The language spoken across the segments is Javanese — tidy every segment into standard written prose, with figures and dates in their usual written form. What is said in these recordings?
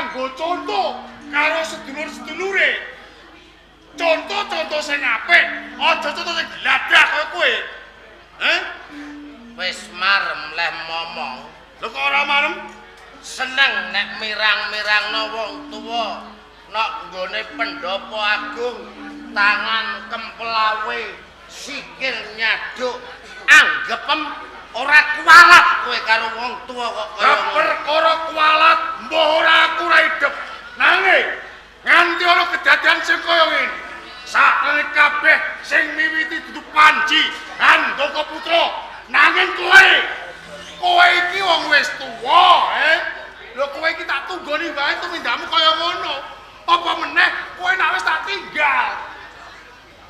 kanggo conto karo sedulur-sedulure. Contoh-contoh sing apik, aja contoh sing gladak kaya kowe. Heh? Wis marem leh momong. Lho kok ora marem? Seneng nek mirang-mirangno wong tuwa nok nggone pendopo agung, tangan kemplawe, sikil nyaduk, anggepem ora kualat kowe karo wong tuwa kok kaya Lah ngono. Perkara kualat mbah ora aku ora idep. Nanging nganti ana kedadian sing kaya ngene. Sakjane kabeh sing miwiti dudu Panji Handaka Putra. Nanging kowe, kowe iki wong wis tuwa, eh? Lho kowe iki tak tunggoni wae tumindakmu kaya ngono. Apa meneh kowe nek wis tak tinggal.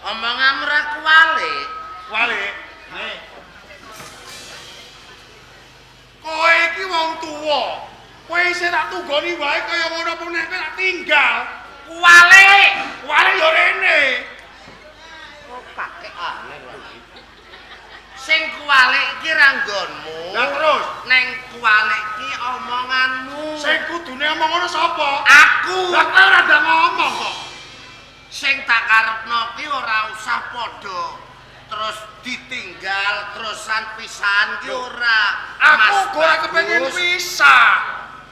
Omonganmu ora kualik. Walik. Nih. Kowe iki wong tuwa. Kowe isih tak tunggoni wae kaya ngono apa meneh kowe tak tinggal. Kualik. Walik yo rene. Oh, kakek aneh lho. Sing kualik iki ra nggonmu. Lah terus Neng kualik iki omonganmu. Sing kudune omong ngono sapa? Aku. Lah kowe ora ndak ngomong kok. Sing tak karepno ki ora usah padha terus ditinggal terusan pisahan ki ora. Aku Mas ora kepengin Bagus. pisah.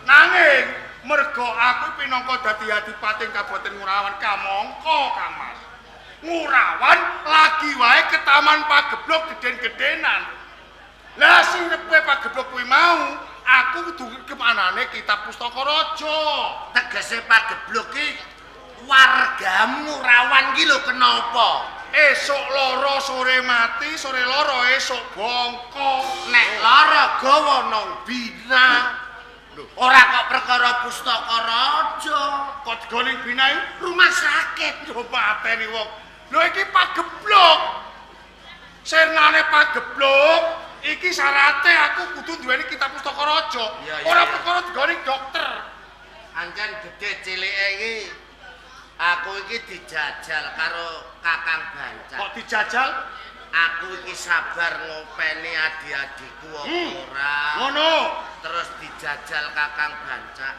Nanging mergo aku pinangka dadi adipati Kabupaten Ngurawan kamangka, Kang Mas. Ngurawan lagi wae ke Taman Pageblok geden-gedenan. Lah sing repe Pageblok kuwi mau, aku kudu kemanane kitab pustaka raja. Tegese pageblok ki wargamu Ngurawan ki lho kenapa? Esuk loro sore mati, sore loro esuk bongko. Nek lara gawa nang bina. Ora kok perkara pustaka raja. Kok digoning bina iki? Rumah sakit. Yo mateni wong. Lho iki pageblok. Sirnane pageblok iki syarate aku kudu duweni kitab pustaka raja. Iya, Ora iya. perkara digoning dokter. Ancen gedhe cilike iki aku iki dijajal karo Kakang Bancak. Kok dijajal? Aku iki sabar ngopeni adi-adiku apa ora. Ngono. Terus dijajal Kakang Bancak.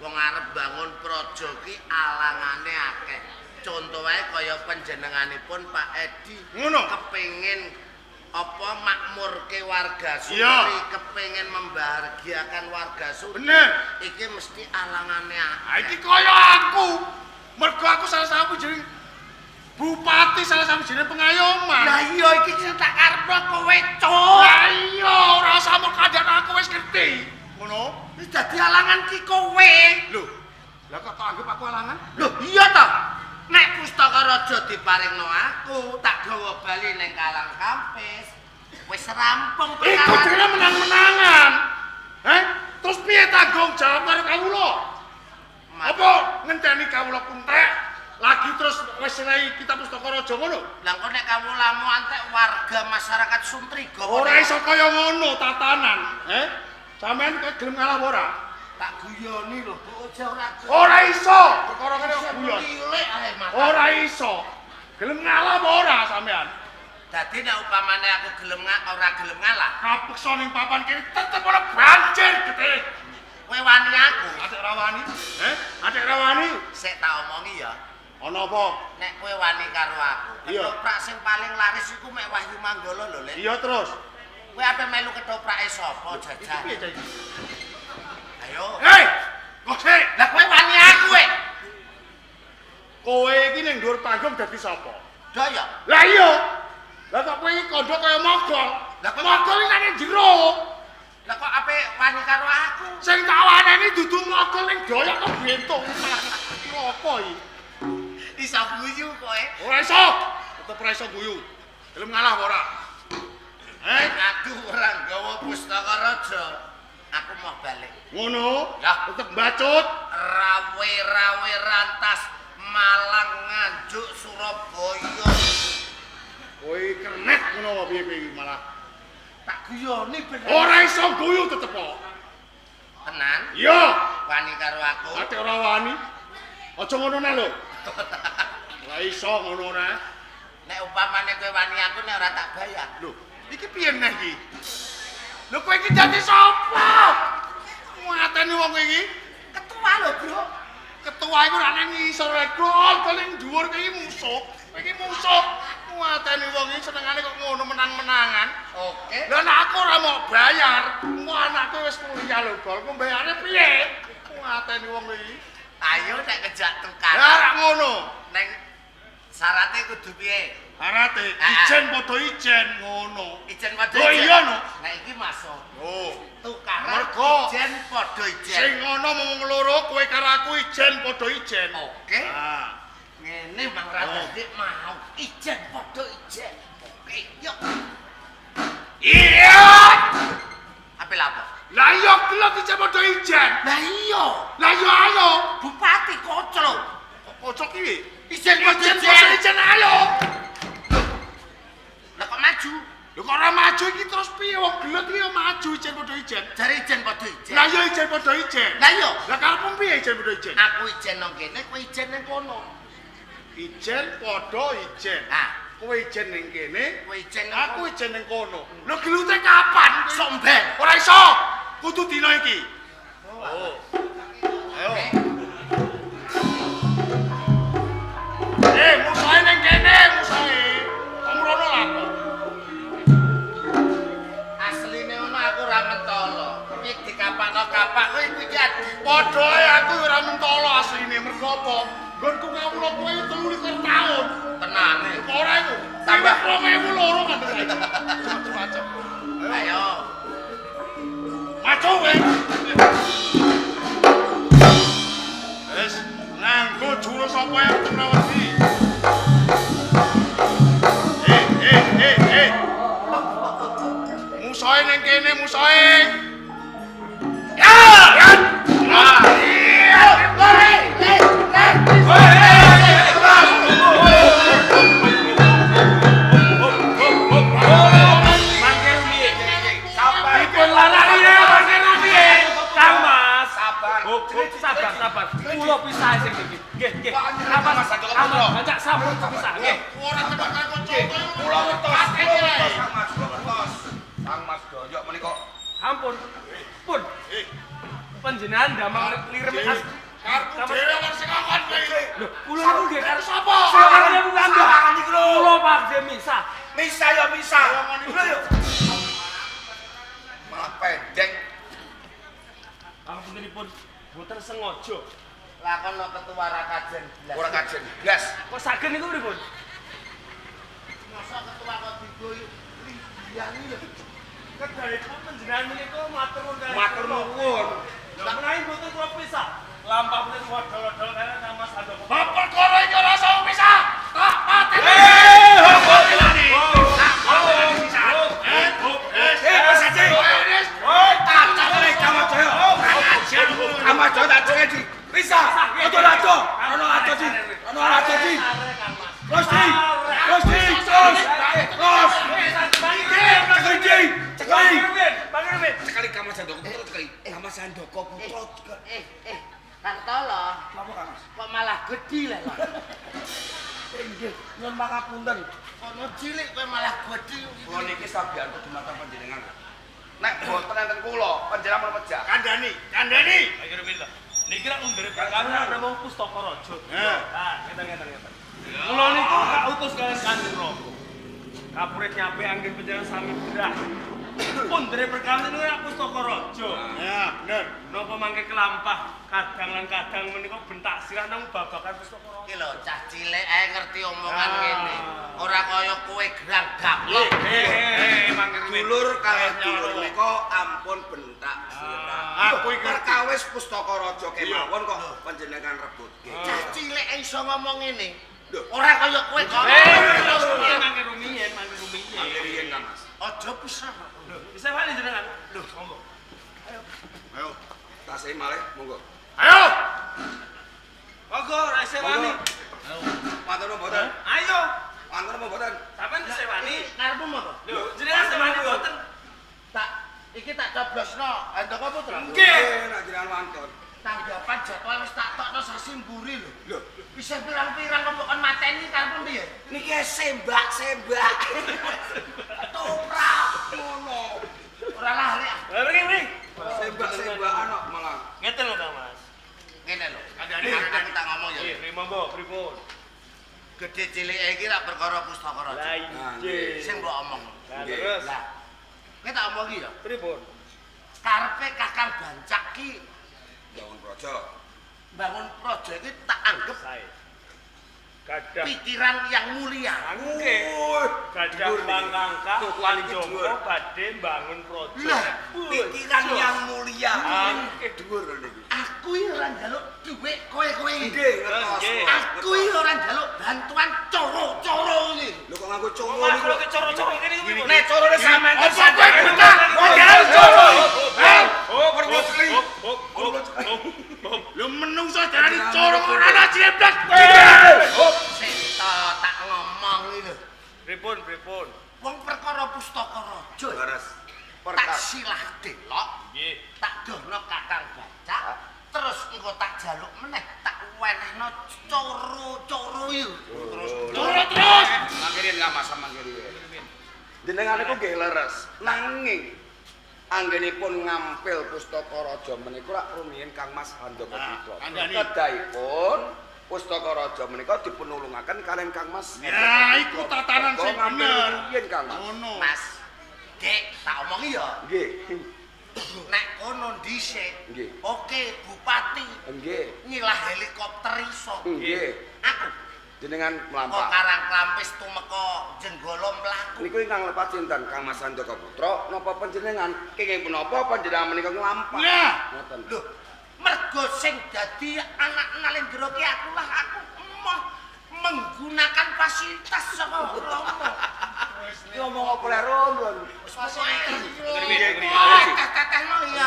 Wong arep bangun praja ki alangane akeh. Contoh wae kaya panjenenganipun Pak Edi. Ngono. Kepengin apa makmurke warga Sutri, kepengin membahagiakan warga Sutri. Bener. Iki mesti alangane akeh. Ha iki kaya aku. Mergo aku salah satu jeneng bupati, salah satu jeneng pengayoman. Lah iya iki sing tak karepno kowe, Cuk. Lah iya, ora usah mok kandhane aku wis ngerti. Ngono. Wis dadi alangan ki kowe. Lho. Lah kok tak anggap aku alangan? Loh, iya toh. Nek pustaka raja diparingno aku, tak gawa bali ning Kalang Kampis. Wis rampung Iku perkara. jenenge menang-menangan. Heh? Terus piye tanggung jawab karo kawula? Apa ngenteni kawula kuntek lagi terus wis senai kitab pustaka raja ngono? Lah kok nek kawulamu antek warga masyarakat Suntri gawa Ora iso kaya ngono tatanan. Heh? Sampeyan kok gelem ngalah apa ora? Tak guyoni lho, Bu, aja ora. Ora iso, perkara ngene kok guyon. Cilik ae mata. Ora iso. Gelem ngalah apa ora sampean? Dadi nek upamane aku gelem ora gelem ngalah, Kapeksa ning papan kene tetep ora banjir getih. Kowe wani aku. Adik ora wani? Heh? Adik ora wani? Sik tak omongi ya. Ana apa? Nek kowe wani karo aku, Iya. ketoprak sing paling laris iku mek Wahyu Manggala lho, Lek. Iya terus. Kowe ape melu ketoprake sapa Iki jajal? piye cah iki? Ayo. Hei! Kok sik? Lah kowe wani aku, eh. Kowe iki ning dhuwur panggung dadi sapa? Daya. Lah iya. Lah kok kowe iki kandha kaya mogol. Lah kok- Mogol iki nang jero. Lah kok ape wani karo aku? Sing tak waneni dudu mogol ning doyok kok bentuk. Apa iki? Iso guyu kowe. Ora iso. Tetep ora iso guyu. Gelem ngalah apa ora? Eh, Aku ora nggawa pustaka raja. Aku mau balik. Ngono. Lah. Tetep bacut. Rawe-rawe rantas Malang Nganjuk Surabaya. Kowe kernet ngono apa piye kowe iki malah? Tak guyoni bener. Ora iso guyu tetep kok. Tenan, Iya. Wani karo aku. Ate ora wani. Aja ngono neh lho. Ora iso ngono neh. Nek upamane kowe wani aku nek ora tak bayar. Lho, iki piye neh iki? Lho kowe iki dadi sapa? Mateni wong iki. Ketua Ketua lho, Bro. Ketua iku ora nang ngisor rek. Gol ning dhuwur iki musuh. Iki musuh. Nguateni wong iki senengane kok ngono menang-menangan. Oke. Lah nek aku ora mau bayar, engko anakku wis kuliah lho, Gol. Ku bayare piye? Nguateni wong iki. Ayo nek kejak tukaran. Lah ora ngono. Neng syaratnya kudu piye? Syaratnya ijen padha ijen ngono. Ijen padha Oh ijen. iya no. Nek iki masuk. Oh. Tukaran Mergo ijen padha ijen. Sing ana mung loro kowe karo aku ijen padha ijen. Oke. Ah. Ngene Mang Radik mau ijen padha ijen. Oke, yuk. Iya. Ape lapo? Lah iya gelem ijen padha ijen. Lah iya. Lah iya ayo. Bupati koclok. Kocok iki. Ijen padha Ijen padha ijen ayo. Lah kok maju? Lho kok ora maju iki terus piye wong gelut iki yo maju ijen padha ijen. Jare ijen padha ijen. Lah iya ijen padha ijen. Lah iya. Lah karepmu piye ijen padha ijen? Aku ijen nang kene, kowe ijen nang kono. Ijen padha ijen. Ah, Kowe ijen ning kene, kowe ijen nang aku ijen ning kono. Lho gelute kapan? Somben. Ora iso. Kudu dina iki. Oh. Ayo. Musuhe ning kene, musuhe. Kok mrono lha kok? Asline ngono aku ora mentolo. Iki dikapakno kapak kowe iki adi. Padha ae aku ora mentolo asline mergo apa? Nggonku kawula kowe 23 taun. Tenane. Kok ora iku? Tambah. 2002 kan saiki. Macem-macem. Ayo. Maju kowe. Wis nganggo jurus apa yang Purnawati? Eh. Musuhe ning kene, musuhe. Ya! Ya! Ah! Iya! Le, le, Mangke rumiyin. Sabar. Dipun larani ya, mangke rumiyin. Kang Mas. Sabar. Hop, sabar, sabar. Kula pisah sing iki. Nggih, nggih. Mas Handoko Putra. Bancak sampun pisah. Nggih. Ora tekan kanca Kula ngertos, kula ngertos Kang Mas, kula ngertos. Kang Mas Doyok menika Ampun. Pun. Panjenengan damang lirem as. Karepku dhewe wong sing ngongkon kowe. Lho, kula niku nggih Karo sapa? Sing nambah. Sawangan niku lho. Kula Pak misah. Misah ya misah. Lho yo. Malah pendeng. Ampunipun boten sengaja. Lah kono ketua ra kajen blas. Ora kajen blas. Kok saged niku pripun? Masa ketua kok digo liyane lho. Kedahipun panjenengan menika matur nuwun kaliyan. Matur nuwun. Lah menawi mboten kula pisah. Lampah mboten wadol-wadol kaliyan sama Mas Handoko. Bab perkara iki ora iso pisah. Tak pateni. Tak pateni pisan. Eh, Mas Haji. Wis. Tak cekeli Kamajaya. Kamajaya tak cekeli. Pisah. Aja aja. Ono aja di. Ono aja di. Terus di. Terus di. Terus. Terus. Cekeli di. Cekeli. Cekeli Kang Mas Handoko Putra cekeli. Kang Mas Handoko Putra. Kang Tolo, Napa Kang Mas? kok malah gedhi lah lho. Nggih, nyuwun pangapunten. Kono cilik kowe malah gedhi. Kula niki sabiyantu dumateng panjenengan. Nek boten enten kula, panjenengan pun pejah. Kandhani, kandhani. Ayo rumiyin to. Niki rak undure perkara namung pustaka raja. Nah, ngeten ngeten ngeten. Kula niku kautus kaliyan Kanjeng Rama. Kapurit nyampe anggen panjenengan sami gerah. Pundere perkara niku rak pustaka raja. Ya, bener. Napa mangke kelampah kadang lan kadang menika bentak sirah nang babagan pustaka raja. Iki lho cah cilik ae ngerti omongan ngene. Ora kaya kowe gerang gaplok. Mangke rumiyin. Dulur kalih dulur menika ampun bentak sirah. Aku iki ngerti. Perkawis pustaka raja kemawon kok panjenengan rebutke. Cah cilik ae iso ngomong ngene. Lho. Ora kaya kowe kok. Mangke rumiyin, mangke rumiyin. Mangke riyen Kang Mas. Aja pisah. Lho, bisa wani jenengan. Lho, monggo. Ayo. Tasih malih monggo. Ayo. Monggo, ra sewani. Matur nuwun mboten? Ayo, Matur nuwun mboten? sampean disewani. Karepmu monggo. Lho, jenengan sewani mboten? Tak iki tak coblosno Handoko Putra. Nggih. Nek jenengan wantun. Tanggapan jadwal wis tak tokno sasi mburi lho. Lho, Bisa pirang-pirang kok kon mateni karepmu piye? niki sembak-sembak. Toprak ngono. Ora lali. Lah mriki mriki. Sembak-sembakan kok malah. Ngeten lho, Kang Mas. Ngene lho. Aku tak ngomong ya. Nggih, monggo pripun? Gedhe cilike iki rak perkara pustaka raja. Lah inggih. Sing mbok omong. Lah terus Lah. Kowe tak omongi ya. pripun? Karepe Kakang Bancak ki Bangun praja. bangun praja iki tak anggap Sae. Gadah pikiran yang mulia. nggih. Gadah mangkangka Tukuan iki Joko dhuwur. badhe mbangun praja. Lah, Pikiran yang mulia. Nggih. Dhuwur lho niku. Aku iki ora njaluk dhuwit kowe-kowe. Nggih, ngertos. Nggih. Aku iki ora njaluk bantuan coro-coro iki. Lho kok nganggo coro Mas niku? kula ki coro-coro ngene iki pripun? Nek corone sampean Apa kowe betah? Model coro. Oh, Kula cekli. Lho menungso darani coro ora ana ciblek. Sik to tak ngomong iki lho. Pripun, pripun? Wong perkara pustaka raja Leres. tak silah delok, Nggih. tak dono Kakang Bancak, terus engko tak jaluk meneh, tak wenehno coro-coro iki. Terus coro terus. Mangkirin nggak masa mangkirin. Jenengan niku nggih leres. Nanging anggenipun ngampil pustaka raja menika rak rumiyin Kang Mas Handaka Putra. Kandhani. Kedahipun pustaka raja menika dipunulungaken kaliyan Kang Mas. Ya iku tatanan sing Ngampil bener. rumiyin Kang Mas. Ngono. Mas, Dek, tak omongi ya. Nggih. Nek kono dhisik. Nggih. Oke, bupati Nggih. nyilah helikopter iso. Nggih. Aku Jenengan kok mlampah. Karang Klampis tumeka Jenggala mlaku. Niku ingkang lepat sinten Kang Mas Handaka Putra napa panjenengan kenging punapa panjenengan menika nglampah. Nah, Ngoten. Lho, mergo sing dadi anak Nalendra ki aku lah aku emoh menggunakan fasilitas saka Rama. Iki ngomong apa lek Ron? Wis pokoke. Nggih. Teteh-tetehno ya.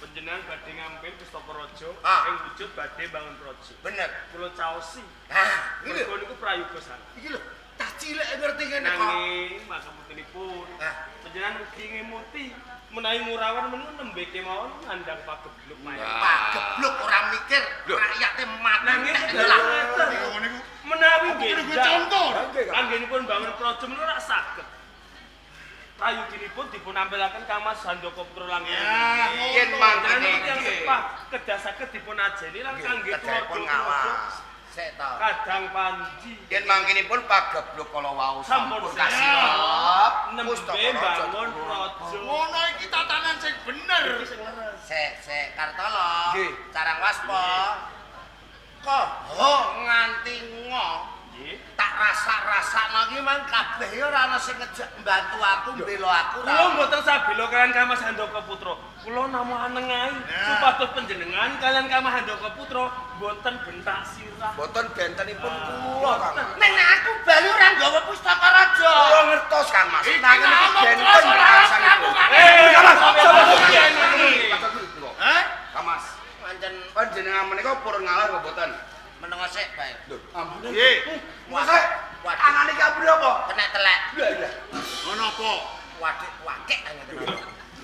Panjenengan badhe ngampil pustaka raja Ah. ing wujud badhe bangun praja. Bener. Kula caosi. Nah, iki lho. Mergo niku prayoga sanget. Iki lho, cah cilik ngerti ngene kok. Nanging makaputunipun Ah. panjenengan ugi ngemuti menawi ngurawan menika nembe kemawon ngandang pagebluk maya. Pagebluk ora mikir rakyate mati. Nanging tek lah. niku niku menawi niku nggih contoh. anggenipun bangun praja menika ora saged. Prayuginipun dipun ampilaken Kang Mas Handaka Putra langkung. Ya, Yen Panjenengan mangkene niku tiyang sepah kedah saged dipun ajeni lan kangge Kedahipun tuladha ngawas. Sik to. Kadang panji Yen mangkinipun pagebluk kala wau Sampun sampun siap. kasirep nembe pustaka raja bangun praja. Ngono iki tatanan sing bener. Sik, sik Kartolo. Nggih. Carang waspa. Koho nganti ngo. Nggih. Tak rasa-rasakno iki mang kabeh ora ana sing ngejak mbantu aku, mbela aku ora. Kula mboten sabela kalian Kang Mas Handaka Putra. Kula namung anengahi supados panjenengan kalian Kang Mas Handaka Putra mboten bentak sirah. Mboten bentenipun kula Kang Mas. Ning nek aku bali ora nggawa pustaka raja. Kula ngertos Kang Mas. Iki Nanging niku ngomong benten terus ora rasanipun. aku Eh, Kang Mas, Hah? Kang Mas, Pancen panjenengan menika purun ngalah apa mboten? menengo sik bae. Lho, ampun. Nggih. Masa Waduh. tangane iki ampun apa? Kena telek. Lah lah. Ngono apa? Wadik wakek ngene.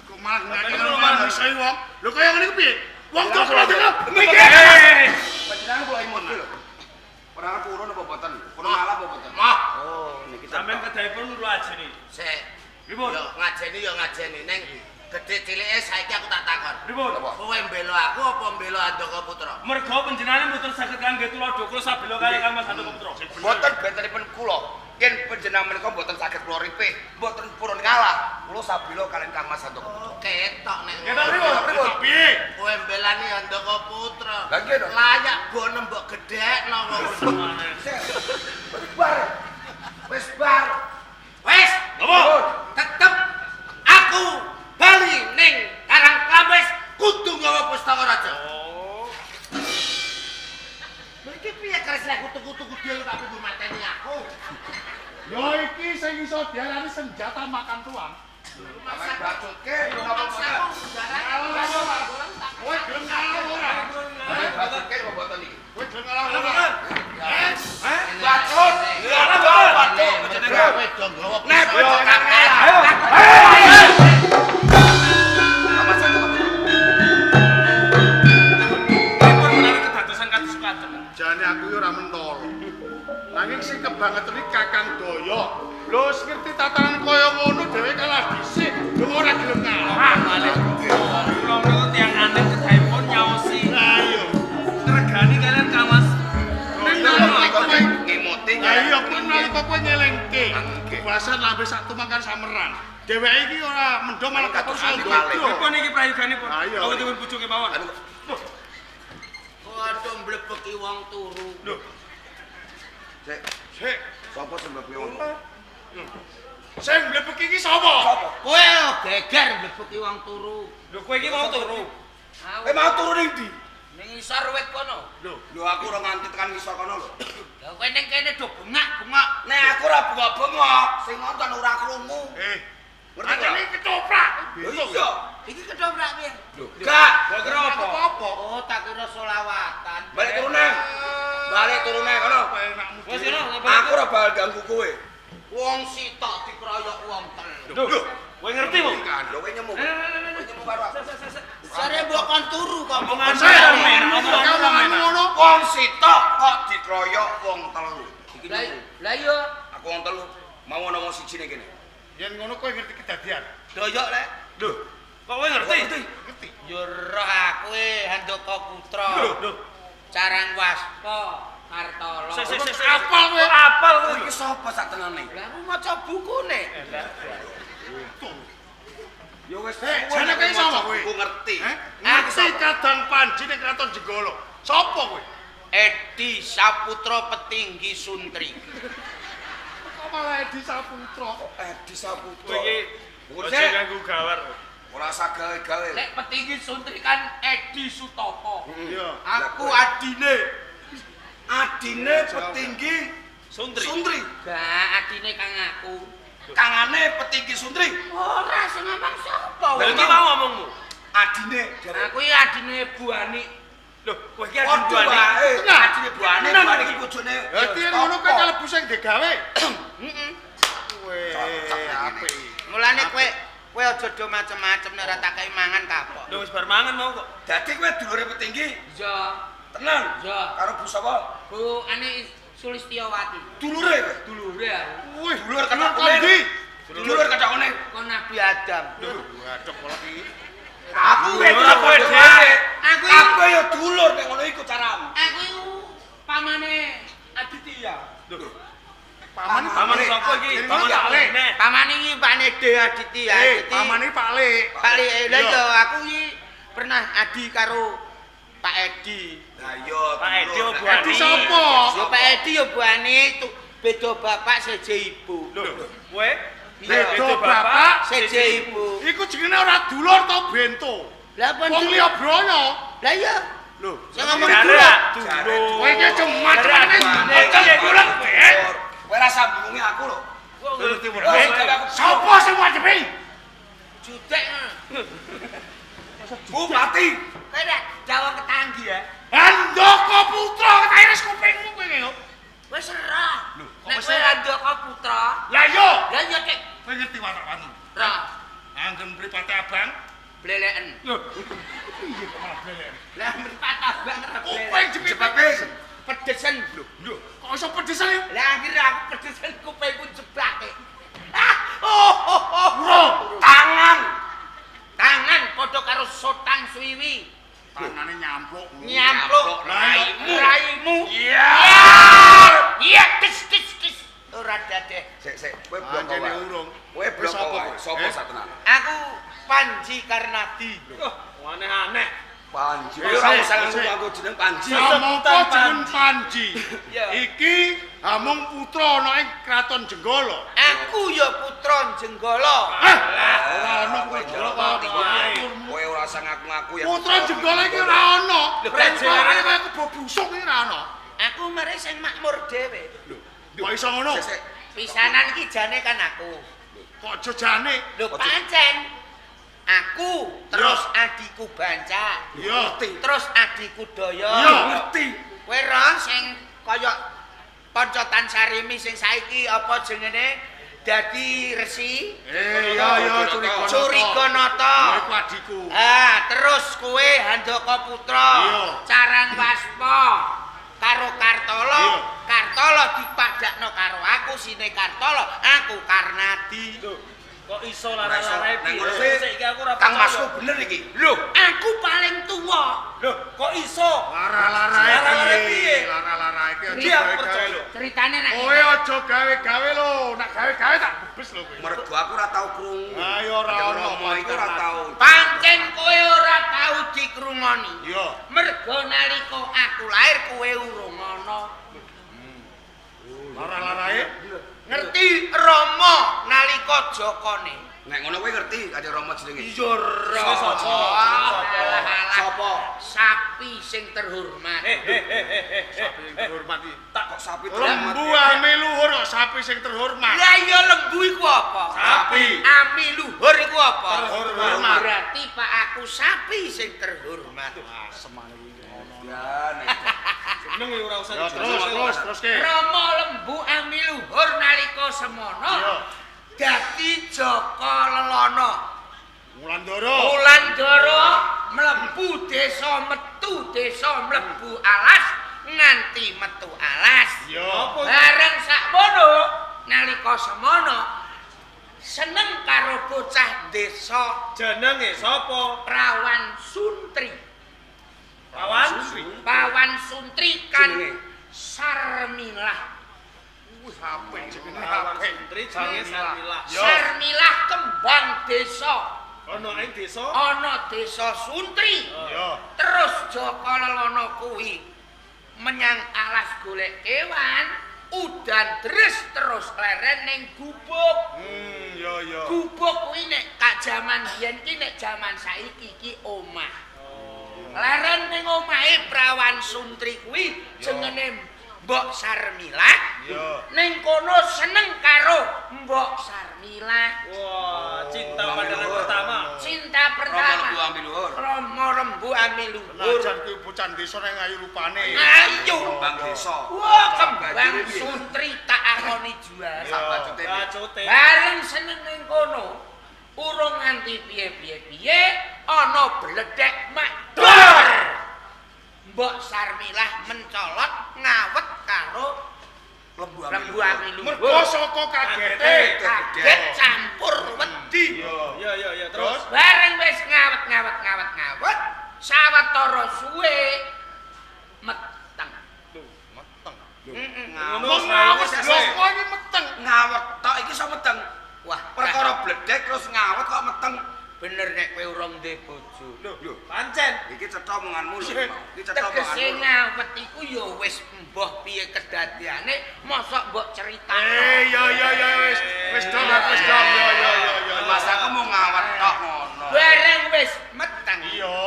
Kok malah ngene malah misai wong. Lho kaya ngene iku piye? Wong kok kula dengar mikir. Eh, Panjenengan kula imun lho. Ora purun apa mboten? Purun ngalah apa mboten? Mah, Oh, niki sampeyan kedahipun kula ajeni. sik. Pripun? Yo ngajeni yo ngajeni ning gedhe cilike saiki aku tak takon. Pripun? Apa? Kowe mbela aku apa mbela Handaka Putra? Mergo panjenengan mboten saged kangge tuladha kula sabela kaliyan Kang Mas Handaka Putra. Mboten bentenipun kula. Yen panjenengan menika mboten saged kula ripih, mboten purun ngalah, kula sabila kaliyan Kang Mas Handaka Putra. Oh, ketok nek. Ketok pripun? Pripun? Piye? Kowe mbelani Handaka Putra. Lah nggih to. Layak bonem mbok gedhekno wong. Wis bar. Wis bar. Wis, Napa? tetep aku bali ning Karang Klampis kudu nggawa pustaka raja. Oh. Lha iki piye keris lek tuku-tuku dhewe tapi mbok mateni aku. Yo iki sing iso diarani senjata makan tuan. Sampeyan bacutke napa mboten? Kowe gelem ngalah ora? Bacutke napa mboten iki? Kowe gelem ngalah ora? Eh? Bacut. Ngalah mboten? Bacut. Kowe do nggawa Nek pustaka panjenengan kabeh. Ayo. Kang Mas Handaka Putra. Pripun menawi kedadosan kados mekaten? Jane aku yo ora mentol. Nanging sing kebangetan iki Kakang Daya. Lho wis ngerti tatanan kaya ngono dhewe kalah dhisik. Lho ora gelem ngalah. Kula menika tiyang aneh kedahipun nyaosi. teko kowe ngelingke. Bebasan lambe sak tumangkan sameran. Dheweke iki ora mendho malah katur Maling. Pripun iki prayoganipun? Ayo. Kok dipun bujuke mawon. Waduh mlebeki wong turu. Lho, Sik, sik. sapa sing mlebu wong? Sing mlebeki iki sapa? Sapa? Kowe geger mlebeki wong turu. Lho kowe iki mau turu. Eh mau turu ning ndi? Ning isor wit kono. Lho, Lho aku ora nganti tekan ngisor kono lho. Lah kowe ning kene do bengak-bengok. Nek aku ora bengok-bengok, sing nonton ora krungu. eh, Ngerti ora? Anjene ketoprak. Lho iya. Iki ketoprak piye? Lho, gak. Kok kira apa? Apa? Oh, tak kira selawatan. Balik turu nang. Balik turu nang kono. Enakmu. Wes ngono, Aku ora bakal ganggu kowe. Wong sitok dikeroyok wong telu. Lho, kowe ngerti mo? Lho kowe nyemu. Kowe nyemu karo aku. Sare mbok kon turu kok. Omongan Sik. omongan Omonganmu ngono. Wong sitok kok dikeroyok wong telu. Iki Lah nyemu. lah iya Aku wong telu mau ana wong siji ning kene. Yen ngono kowe ngerti kedadian. doyok lek. Lho, kok kowe ngerti? Ngerti. Yo roh aku e Handaka Putra. Lho, Carang Waspa Kartolo. sik sik sik. Apal kowe. Kok apal kowe? Iki sapa sak tenane? Lah aku maca bukune. Ya wis, Eh, jane kowe sapa kowe? Aku ngerti. Eh? Ngerti Kadang Panji ning Kraton Jenggala. Sapa kowe? Edi Saputra Petinggi Suntri. Kok malah Edi Saputra? Edi Saputra. Kowe iki Bukan aja sik. ganggu gawar. Ora usah gawe-gawe. Lek Petinggi Suntri kan Edi Sutopo. Iya. Aku adine. Adine petinggi Suntri. Suntri. Gak adine kang aku. Kangane petinggi Suntri. Ora sing ngomong sapa? Lha iki mau omongmu. Adine jare. Aku iki adine Bu Ani. Lho, kowe iki adine Padha Bu Ani. wae. Tenan. Adine Bu Ani, Tenan Bu Ani iki. iki bojone. Dadi yen ngono kowe kalebu sing digawe. Heeh. Weh, apik. Mulane kowe kowe aja do macem-macem nek ora tak kei mangan kapok. Lho wis bar mangan mau kok. Dadi kowe dulure petinggi Iya. tenang. Iya. Karo Bu sapa? Bu Ani Sulistyowati. Dulure kowe. Dulure aku. Wih, Dulur dulur kena kondi. Dulur kethokone. Kon Nabi Adam. Waduh, kolak iki. Aku Dulur kowe dhewe. Aku iki Kabeh ya dulur nek ngono iku caramu. aku iku pamane Aditya. Paman Paman sapa iki? Paman Pak Le. Nek. Pamane iki Pakne De Aditya. Eh, Dadi- pamane Pak Le. Pak Le, lah Iya. iya aku iki pernah adi karo Pak Edi. Lah iya Pak Edi dulur. apa Bu Ani? Edi sapa? Yo Pak Edi yo Bu Ani tu beda bapak seje ibu. Lho, kowe Iya. Beda bapak Seje ibu. Iku jenenge ora dulur to bento. Lah pon Wong liya broyo. Lah iya. Lho, Sing ngomong Jare dulur. dulur. kowe iki aja macem-macem. Jare Aja bulet kowe. Kowe rasa bingunge aku lho. Ngerti Wah, gawe aku Sapa sing wajibi? Judek. Bupati. Kowe nek Jawa ketanggi ya. Handaka Putra ketairis kupingmu kowe iki yo. Wis ora. Lho, kok Nek wis kowe ora? Handaka Putra, Lah yo, lah iya Dik. kowe ngerti watak-watu. Ra Anggen mripate abang. bleleken. Lho, piye kok malah bleleken? Lah mripat abang ora Kuping bleleken. jepit. Pedesen lho. Lho, kok iso pedesen ya? Lah akhirnya aku pedesen kupingku jeblake. Ah, oh, oh, oh. Urung. Tangan. Tangan padha karo sotang suwiwi. Tangane nyampluk. Nyampluk Raimu. Raimu. Iya. Iya, tis tis tis. Ora dadeh. Sik sik, kowe bloko Anjene wae. urung. Kowe bloko Sapa wae. kowe? Sapa Eh? sak tenan? Aku Panji Karnadi. Wah, aneh-aneh. Panji. Eh, Ora sik, usah sik. nganggo jeneng Panji. Samangka jeneng Panji. Iya. Iki Hamung putra ana ing Kraton Jenggala. Aku ya putra Jenggala. Eh, ora ana kowe Jenggala Jenggala kok. Kowe ora usah ngaku-ngaku ya. Putra Jenggala iki ora ana. Jenggala. Kaya kebo busuk iki ora ana. Aku mare sing makmur dhewe. Kok iso ngono? Sik sik. Pisanan iki jane kan aku. Kok jojane? Lho pancen. Aku terus adikku Banca. Iya. Terus adikku Daya. Iya. Ngerti. Kowe roh sing kaya Pancotan Sarimi sing saiki apa jenenge dadi resi Eh, iya iya Curiganata. Curiganata. Ya iku adikku. Ah, terus kowe Handaka Putra, Iya. Carang Waspa karo Kartolo, Iya. Kartolo dipadakno karo aku sine Kartolo, aku Karnadi. Lho, kok iso Ora iso. lara-lara Nang piye? ngono sih. Saiki aku ora Kang percaya. Masku bener iki. Lho, aku paling tuwa. Lho, kok iso? Lara-lara Lara-lara iki. piye? Lara-lara iki aja Dia gawe-gawe percaya. lho. Ceritane Ceritane nek Kowe aja gawe-gawe lho, nek gawe-gawe tak bebes lho kowe. Mergo aku ora tau krungu. Ayo ora ono. Romo iku ora tau. Pancen kowe ora tau dikrungoni. Iya. Mergo nalika aku lahir kowe urung ana. Lara-larae Ngerti Rama nalika jokone. Nek ngono kowe ngerti Kanjeng Rama jenenge. Iya Rama. Sapa? Sapa? Sapi sing terhormat. Sapi sing terhormat iki. Tak kok sapi terhormat. Lembu ame luhur kok sapi sing terhormat. Lah iya lembu iku apa? Sapi. Ami luhur iku apa? Terhormat. Berarti Pak aku sapi sing terhormat. Ya nek Jeneng ya ora usah Ya terus terus terus ke. Rama lembu ami luhur nalika semono Iya. dadi Jaka Lelana. Wulandara. Wulandara mlebu desa metu desa mlebu alas nganti metu alas. Iya. Bareng sakmono nalika semono seneng karo bocah desa Jenenge sapa? Prawan Suntri. Pawan? Pawan Suntri kan Jenenge? Sarmilah. Wih, apik jenenge Pawan apik. Suntri jenenge Sarmilah. Yo. Sarmilah kembang desa. Ana ing desa Ana desa Suntri. Iya. Terus Jaka Lelana kuwi menyang alas golek kewan, udan deres terus leren ning gubuk. Yo yo. Gubuk kuwi nek kak jaman biyen ki nek jaman saiki ki omah. Leren ning omahe Prawan Suntri kuwi jenenge Mbok Sarmilah. Iya. Ning kono seneng karo Mbok Sarmilah. Wah, cinta pandangan pertama. Cinta Rama pertama. lembu ami luhur. Rama Rembu Ami Luhur. Najan kuwi bocah desa nang ayu rupane. Ayo. Kembang desa. Wah, kembang Suntri tak akoni juara. Sak bacute. Bacote. Bareng seneng ning kono, urung nganti piye-piye-piye ana bledek makdor. Mbok Sarmilah mencolot ngawet karo Lembu ami Lembu Ami Mergo Luhur. saka kagete. Kaget campur wedi. Iya. Iya iya iya terus. Bareng wis ngawet-ngawet-ngawet-ngawet, sawetara suwe meteng. Meteng. Ngono Wong ngawet Wis, lho kok iki meteng. Ngawet tok iki iso meteng. Wah, Perkara bledek terus ngawet kok meteng. bener nek kowe urung duwe bojo. Lho, Pancen. iki cetha omonganmu lho. Iki cetha Tegese omonganmu. ngawet iku ya wis emboh piye kedadiane, mosok mbok critakno. Eh, yo yo yo wis wis dong aku wis dong. Yo yo yo yo. Mas aku mau ngawet tok ngono. Bareng wis meteng. Iya.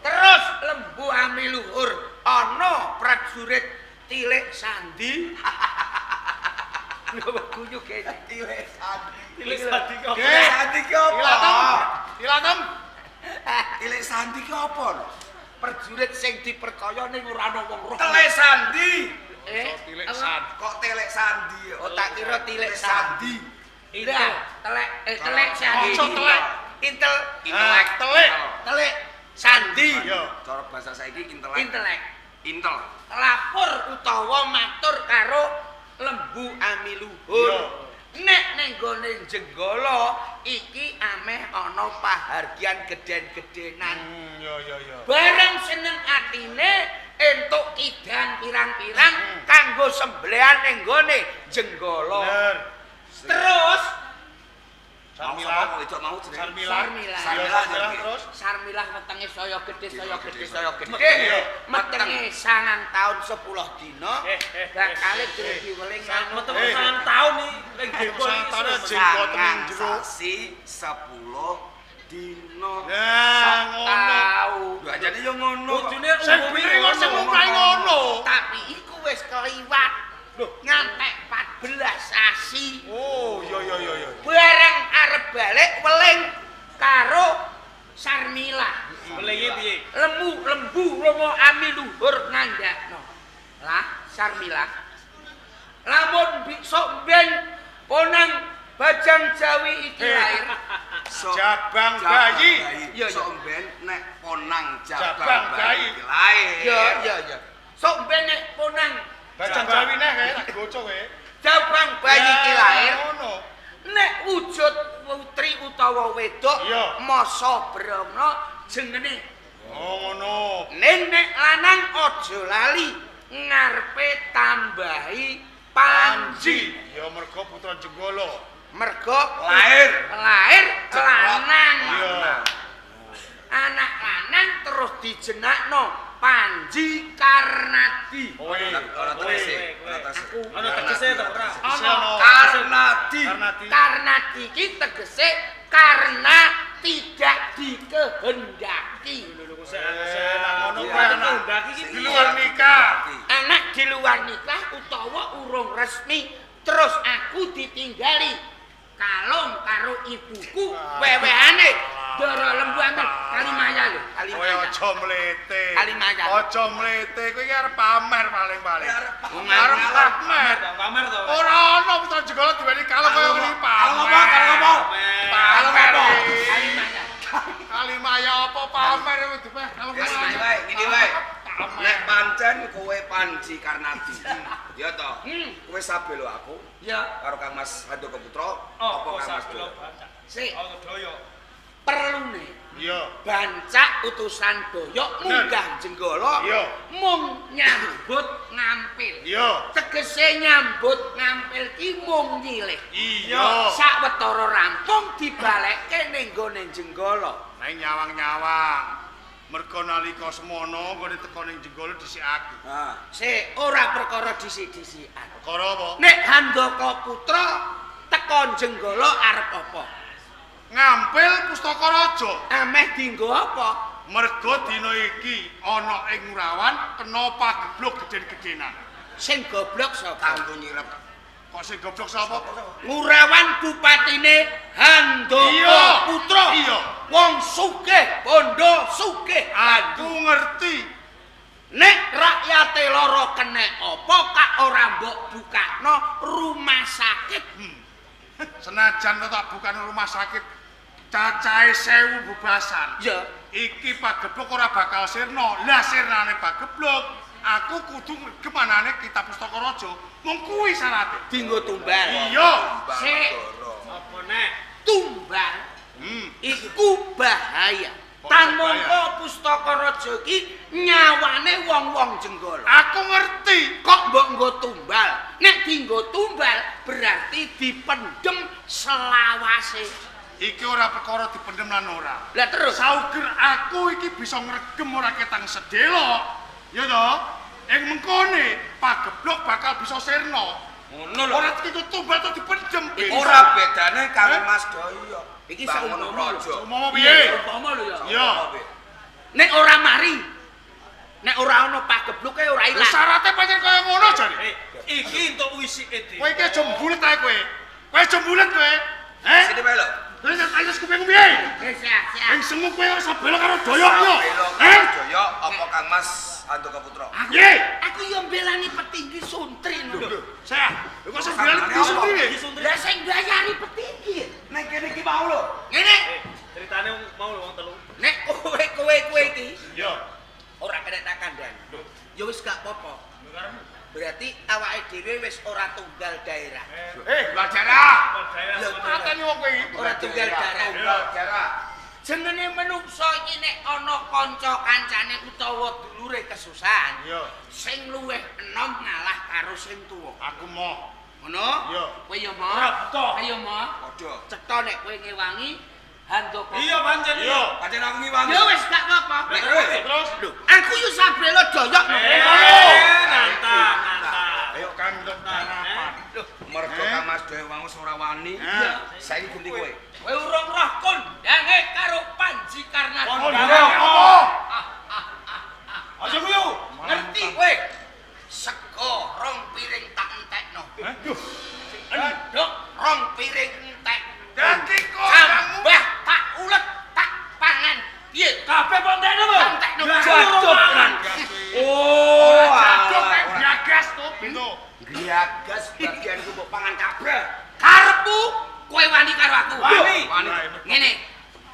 Terus Lembu Ami Luhur ana prajurit tilik sandi. Lho guyu kene. Tilik sandi. Tilik sandi kok. Tilik sandi ki apa? Ilatem. Ilatem. Tilik sandi ki apa lho? Prajurit sing dipercaya ning ora ana wong roh. Telek sandi. Eh, Tilik apa? sandi. Kok telek sandi ya? Oh tak kira tilik sandi. Lah, telek telek sandi. Maca telek. Intel Intelek. Telek. telek sandi. Iya. Cara bahasa saiki intelek. Intelek. Intel. Lapor utawa matur karo Lembu Ami Luhur. Iya. Nek ning gone Jenggala iki ameh ana pahargyan gedhen-gedhenan. Yo yo yo. Bareng seneng atine entuk kidang pirang-pirang kanggo sembelihan ning gone Jenggala. Bener. Terus Sarmilah. Mau sapa mau jenenge? Sarmilah. Sarmilah. Iya, Sarmilah Sarmilah jenenge. terus. Sarmilah wetenge saya gede saya gede saya gede. Iya. Metenge 9 tahun 10 dina bakale diweling Meteng Eh. sangang tahun nih ning desa Sangang iki. tahun suwe. jenggot ning Sangang jero. sasi 10 dino. Nah, ngono. tau. Lho ajane yo ngono kok. Bojone Sing umume bener kok sing lumrahe ngono. Tapi iku wis keliwat. Ngantek 14 sasi. Oh, yo yo yo yo. Bareng arep balik weling karo Sarmilah. Welinge piye? Lemu lembu Rama Ami Luhur ngandakno. Lah Sarmilah. Lamun besok ben ponang Bajang Jawi iki lahir. Jabang bayi. Iya, iya. Sok ben nek ponang Jabang jabang bayi. bayi iki lahir. Ya ya ya. Sok ben nek ponang Bajang Jawi neh kae tak goco kowe. Jabang bayi iki lahir. Ngono. Nek wujud putri utawa wedok Iya. masa brana jenenge. Oh, ngono. Ning nek lanang aja lali ngarepe tambahi Panji. Ya mergo putra Jenggala. Mergo Lahir. Lahir lanang. Iya. Anak lanang terus dijenakno Panji Karnadi. Kowe. Ora tegese, ora tegese. Aku Ana tegese ta ora? Ana. Karnadi. Karnadi. Karnadi iki tegese karena tidak dikehendaki. Ngono Iya. kowe anak Kehendaki iki di luar nikah. Anak di luar nikah utawa urung resmi terus aku ditinggali kalung karo ibuku wewehane Dara Lembu Amel Kalimaya lho, Kowe Kalimaya. aja mlete. Kalimaya. Aja mlete, kowe iki arep pamer paling-paling. Wong Arep pamer. Pamer to. Ora ana putra Jenggala diweni kalung kaya ngene iki Kalung apa? pamer. Kalung apa? Pamer. Kalimaya. Kalimaya apa pamer kowe dipeh kalung Wis pamer. ngene wae, ngene wae. Nek pancen kowe Panji Karnadi. Ya toh. Hmm. Kowe sabelo aku Ya, karo Kang Mas Handaka Putra Oh, apa Kang Mas Doyo? sik Oh, Doyo. perlune Iya. bancak utusan Doyok munggah Jenggala Iya. mung nyambut ngampil. Iya. Tegese nyambut ngampil ki mung nyilih. Iya. Sawetara rampung dibalekke ning gone Jenggala. Nang nyawang-nyawang. Mergo nalika semono nggone teko ning Jenggala dhisik aku. Nah, Sik ora perkara dhisik-dhisikan. Perkara apa? Nek Handaka Putra teko Jenggala arep apa? Ngampil pustaka raja. Ameh dienggo apa? Mergo dina iki ana ing Ngurawan kena pagebluk gedhen-gedhenan. Sing goblok sapa? kanggo nyirep. Kok sing goblok sapa? Ngurawan bupatine Handaka Iya. Putra. Iya. Wong sugih, bondo sugih. Aku ngerti. Nek rakyate lara kenek apa kak ora mbok bukakno rumah sakit. Senajan to tak bukan rumah sakit cacahe 1000 bebasan. Ya, Iki pagebluk ora bakal sirna. Lah sirnane pagebluk, aku kudu ngregem anane kitab pustaka raja. Mung kuwi syarate. dienggo tumbal. Iya. Sik. Apa nek? Tumbal iku bahaya. Kok Tan iso mongko pustaka raja iki nyawane wong-wong Jenggala. Aku ngerti. Kok mbok nggo tumbal? Nek dienggo tumbal berarti dipendem selawase. Iki ora perkara dipendem lan ora. Lah terus Sauger aku iki bisa ngregem ora ketang sedelok. Ya toh? Ing mengkone pageblok bakal bisa sirna. Ngono lho. Ora dikiko tumbal to dipendem. Ora bedane Kang Eh? Mas Doyo. Iki Bangun seumpama lho. praja. Umpama piye? Umpama lho ya. Iya. Nek ora mari, nek ora ana pagebluke ora Lah ilang. syarate pancen kaya ngono jare. Eh, iki entuk wisike dhewe. Kowe iki aja mbulet ae kowe. Kowe aja mbulet kowe. Eh? Sini wae lho. Terus ayo kupingmu piye? Wis ya, siap. Ing semu kowe ora sabelo karo doyok yo. Sabelo Eh? karo Doyo apa Kang Mas Handaka Putra? Piye? Aku yo mbelani petinggi Suntri lho. Saya, lho kok sebelane petinggi Iki sendiri? Suntri. Lah sing bayari petinggi. Nek kene iki mau lho. Ngene, Eh, ceritane mau lho wong telu. nek kowe kowe kowe iki Iya. ora kena tak kandhani. Ya wis gak apa-apa. Berarti awake dhewe wis ora tunggal daerah. Eh, luar daerah. Daerah Ya, Mateni wong kowe iki. Ora tunggal daerah. Tunggal daerah. Jenenge menungso iki nek ana kanca kancane utawa dulure kesusahan, Iya. sing luwih enom ngalah karo sing tuwa. Aku mau. Ngono? Iya. Kowe ya mo. Ora buta. Kowe ya mo. Padha. Cetha nek kowe ngewangi Handaka. Iya pancen Iya. Pancen aku ngiwangi. Ya wis gak apa-apa. Nek kowe Terus Lho, aku yo sabelo doyok no. Eh, nantang, nantang. ayo kang untuk sarapan. mergo Eh? Kang Mas Doyo wong ora wani. Eh. Saiki ganti kowe. Kowe urung roh kondange karo Panji Karnadi. Kondange apa? Aja guyu. Ngerti kowe? Sego rong piring tak entekno. Aduh. Endhok rong piring entek. Dadi kondangmu Tambah tak ulet tak pangan. Piye? Kabeh pontekno lho. Entekno. Jaduk. Oh, jaduk alah, nek ora. gagas to, Bino. Gagas bagianku mbok pangan kabeh. Karepmu kowe wani karo aku. Wani. Wani. Ngene,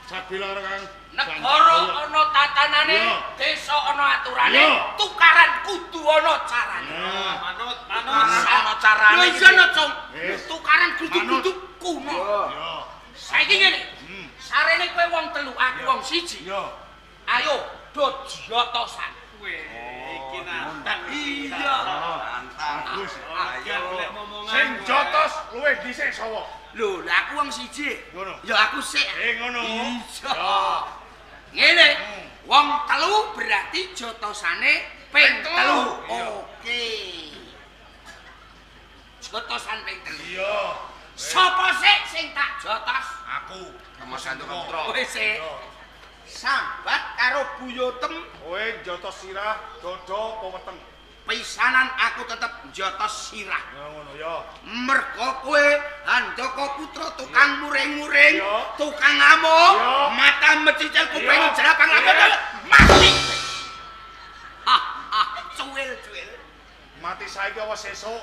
Sabila karo Kang. negara ana tatanane, Iya. desa ana aturane, Iya. tukaran kudu ana carane. Nah, Manut, manut. Ana carane. Lho iya no, Cung. Wis. Tukaran kudu-kudu kuno. Yo. Saiki ngene. Sarene kowe wong telu, aku wong siji. Yo. Ayo do jotosan. Weh, iki nantang. Iya. Nantang. Bagus. Ayo. Ayo. Sing jotos luwih dhisik sapa? Lho, lah aku wong siji. Ngono. Ya aku sik. Ngono. Iya. Ngene. Wong telu berarti jotosane ping telu. Oke. Jotosan ping telu. Iya. Sapa sik sing tak jotos? Aku. Mas Handaka Putra. Kowe sik. Sambat karo buyotem Kowe jotos sirah, dodo apa weteng? Pisanan aku tetep jotos sirah. Ya ngono ya. Mergo kowe Handaka Putra tukang muring-muring, tukang ngamuk, mata mecicil kuping jerapang lapor mati. Ah, ah, cuwil-cuwil. Mati saiki apa sesuk?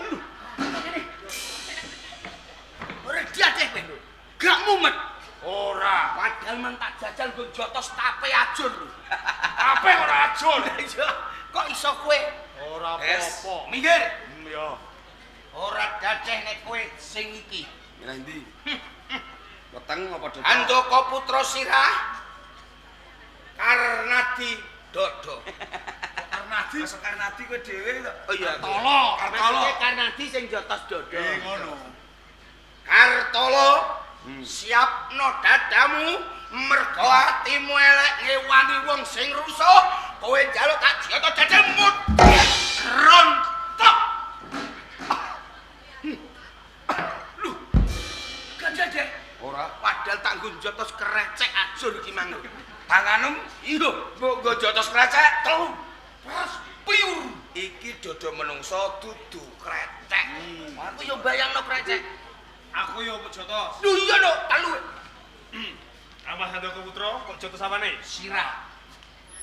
Ora diadeh kowe. Gak mumet. Ora. Padahal men tak jajal nggo jotos tape ajur. Tape ora ajur. Kok iso kowe? Ora apa-apa. Minggir. Ya. Ora dadeh nek kowe sing iki. Milih ndi? Weteng apa dodo? Handaka Putra sirah Karnadi dodo. Karnadi. Masa Karnadi kowe dhewe to? Oh iya. Kartolo, Kartolo. Maksudnya Karnadi sing jotos dodo. Ngono. Kartolo, siapno dadamu mergo atimu elek ngewangi wong sing rusuh, kowe njaluk tak jotos dadamu rontok. Lho, gak jadeh. Ora. Padahal tak nggo jotos krecek ajur iki mang. Tanganem Iya, mbok nggo jotos krecek telu. Pas piur. Iki dodo menungso dudu krecek. Aku yo bayangno krecek. Aku yo jotos. Lho iya no, telu. Kang Mas Handaka Putra kok jotos apane? Sirah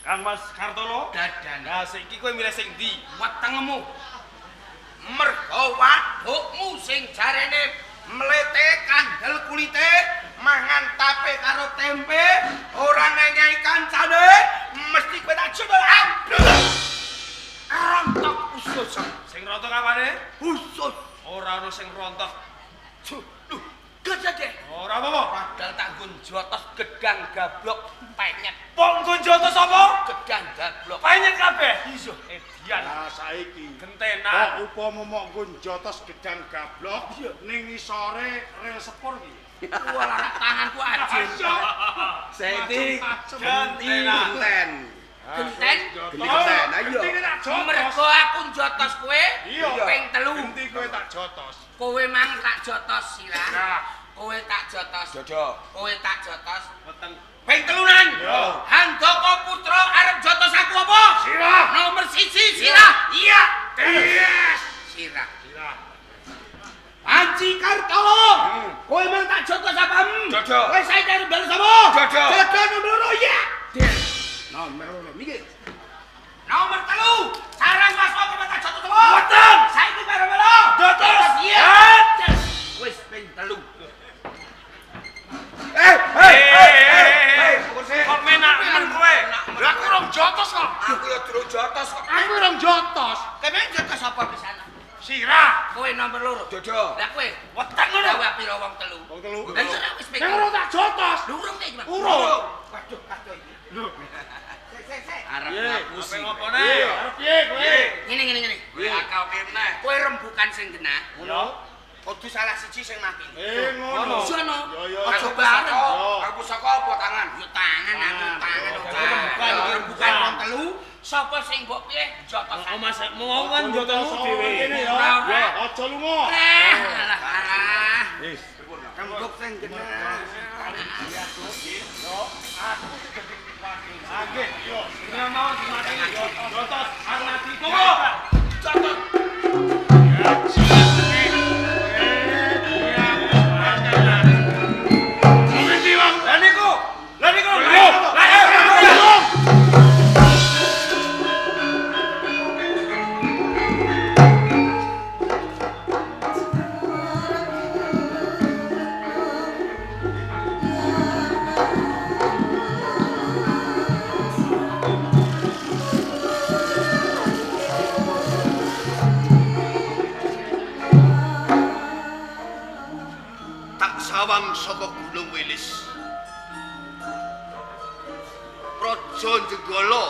Kang Mas Kartolo. dadane. Lah saiki kowe milih sing ndi? Wetengmu. Mergo wadukmu sing jarene mlete kandel kulite, mangan tape karo tempe, ora ngenyai kancane, mesti kowe tak jotos ambruk. Rontok usus. Sing rontok apane? Usus. Ora ono sing rontok. Lho, gak deh. Ora apa-apa. Padahal tak nggon jotos gedang gablok penyet. Pong nggon jotos apa? Gedang gablok. Penyet kabeh. Iya. Edian. Nah saiki Gentenan. kok upama mok nggon jotos gedang gablok ning ngisore rel sepur iki. Walah tanganku ajur. Saiki Gentenan. genten. Genten. Genti genten. Ayo. Genti tak jotos. Mergo aku jotos kowe ping telu. Genti kowe tak jotos. Kowe mang tak jotos sirah. Nah, Kowe tak jotos. Dodo. Kowe tak jotos. Weteng. Ping telunan. Iya. Handaka Putra arep jotos aku apa? Sirah. Nomor siji sirah. Iya. Yes. Sirah. Sirah. Panji Kartolo. Kowe mang tak jotos apa? Dodo. Kowe saiki arep bales apa? Dodo. Dodo nomor loro iya. Nomor loro mikir. Nomor telu. Sarang waswa kowe tak jotos apa? Weteng. Saiki karo melo. Jotos. Iya. Wis ping telu. Hei. Kok menak men kowe? Lah aku rong jotos kok. Aku ya durung jotos kok. Aku rong jotos. Kowe jotos apa pisan? Sirah. Kowe nomor loro. Dodo. Lah kowe Weteng ngono. kowe pira wong telu? Wong telu. Lah iya wis ping. Ning ora tak jotos. Lho urung iki, Mas. Urung. Waduh, kacau iki. Lho. Sik, sik, sik. Arep Ape ngopone? Arep piye kowe? Ngene ngene ngene. Kowe akal meneh. Kowe rembukan sing genah, Ngono. kudu salah siji sing mati. Ngono. Jono. Yo yo. Aja bareng. Aku saka apa tangan? Yo tangan aku tangan. Rembukan, rembukan rembukan. wong telu, sapa sing mbok pilih jotos. Oh Mas, mau kan jotosmu dhewe. Kene ya. Ora, ora. Aja lunga. Alah, alah. Wis. Rembug sing genah. Yo, aku sing dadi wakil. Nggih. Yo. Jenengan mawon dimateni jotos Arnadi. Monggo. Jotos. Lah niku. Lah niku. Lho. Lah Tak sawang saka Gunung Wilis. Praja Jenggala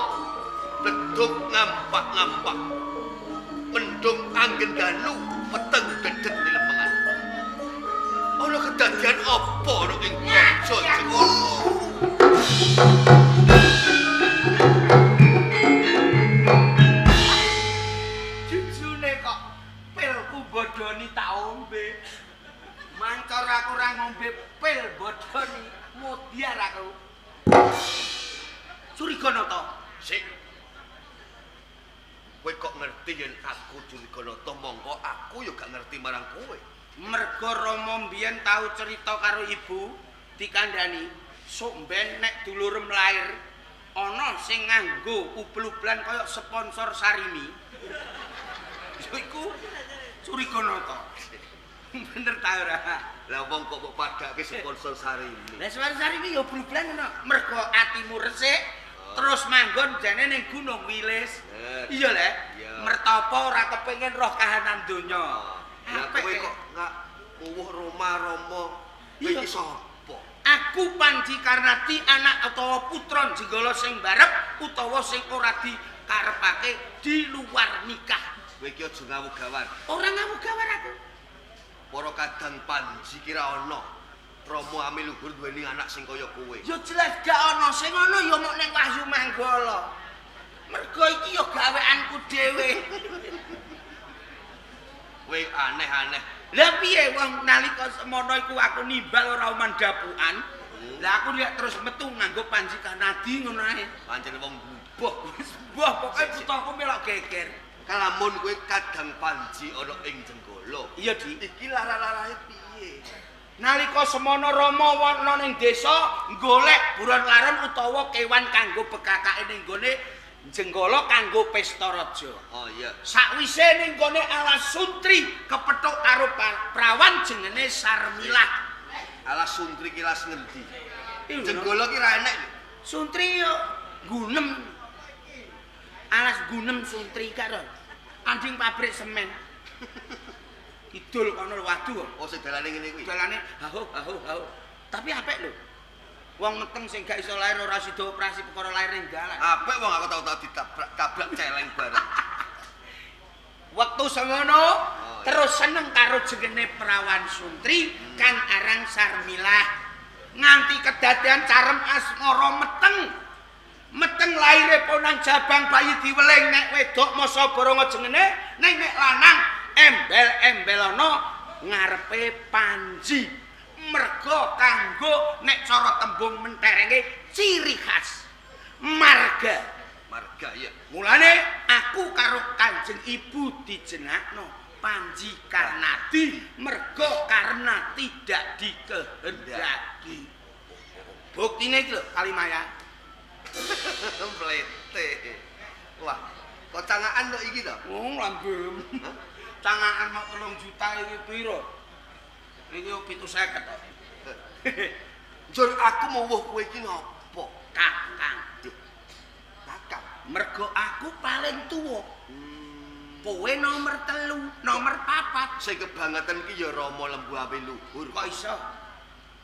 bledug ngampak-ngampak. Mendung anggen dalu. Peteng dedet nilemengan. Ana kedadian apa ana ing praja Jenggala? Jujune kok pilku bodoni tak ombe. Mancor aku ora ngombe pil bodoni, modiar aku. Suriganata. Sik. Kowe kok ngerti yen aku Suriganata mongko aku ya gak ngerti marang kowe. Mergo Rama mbiyen tau cerita karo ibu dikandhani, sok mben nek dulurem lair ana sing nganggo ubel-ubelan kaya sponsor Sarimi. Iku Suriganata. Bener ta ora? Lah wong kok mbok padhake sponsor Sarimi. Lah sponsor Sarimi ya ubel-ubelan ngono. Mergo atimu resik terus manggon jane ning Gunung Wilis. Iya le. Mertapa ora kepengin roh kahanan donya. Lah kowe kok ngak uwuh Roma Rama kowe iki sapa? Aku Panji Karnadi anak utawa putra Jenggala sing barep utawa sing ora dikarepake di luar nikah. Kowe iki aja ngawur-gawar. Ora ngawur-gawar aku. Para kadang Panji kira ana Rama Amiluhur duweni anak sing kaya kowe. Ya jelas gak ana, sing ana ya mok ning Wahyu Manggala. Mergo iki ya gaweanku dhewe. Kowe aneh-aneh. Lah piye wong nalika semono iku aku nimbal ora oman dapukan. Lah aku nek terus metu nganggo Panji Karnadi ngono ae. Pancen wong mbuh. Wis mbuh pokoke putaku melok geger. Kalamun kowe kadang Panji ana ing Jenggala. Iya, Di. Iki lara-larahe piye? Nalika semono Rama ana ning desa golek buron laron utawa kewan kanggo bekakake ning gone Jenggala kanggo pesta raja. Oh iya. Sakwise ning gone alas Suntri kepethuk karo prawan jenenge Sarmilah. Alas Suntri ki las ngendi? Jenggala ki ra enek lho. Suntri yo gunem. Alas gunem Suntri karo anjing pabrik semen. Kidul kono wadu. Oh sing dalane ngene kuwi. Dalane haho haho haho. Tapi apik lho. Wong meteng sing gak iso lair ora sida operasi perkara lair ning dalan. Apik wong aku tau-tau ditabrak-tabrak celeng bareng. Wektu semono terus seneng karo jenenge Prawan Suntri kang aran Sarmilah. Nganti kedadean carem asmara meteng. Meteng laire ponang jabang bayi diweling nek wedok masa borongo jengene, ning nek lanang embel-embelono ngarepe Panji. Mergo kanggo nek cara tembung menterenge ciri khas marga. Marga iya. Mulane aku karo Kanjeng Ibu dijenakno Panji Karnadi mergo karena tidak dikehendaki. Buktine iki lho Kalimaya. Mlete. Wah, kok cangakan kok iki to? Wong lambem. Cangakan mok 3 juta iki piro? Iki 750 to. Njur aku muwuh kowe iki napa? Kakang. Kakang. Mergo aku paling tuwa. Kowe nomor 3, nomor 4. Sing kebangetan iki ya Rama Lembu Amiluhur. Kok iso?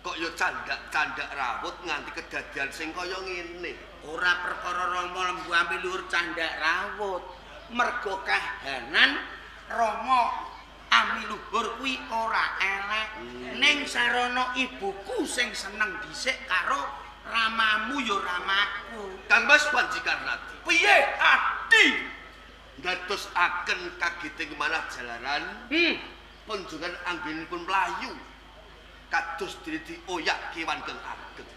Kok ya candak-candak rawut nganti kedadian sing kaya ngene. Ora perkara Rama Lembu Amiluhur candak rawut. Mergo kahanan Rama Amiluhur kuwi ora elek. Ning sarana ibuku sing seneng dhisik karo ramamu ya ramaku. Kang Mas Panji Karnadi. Piye adi? Ndadosaken kageting manah jalaran. Panjenengan anggenipun mlayu. Kados dene dioyak kewan kang ageng.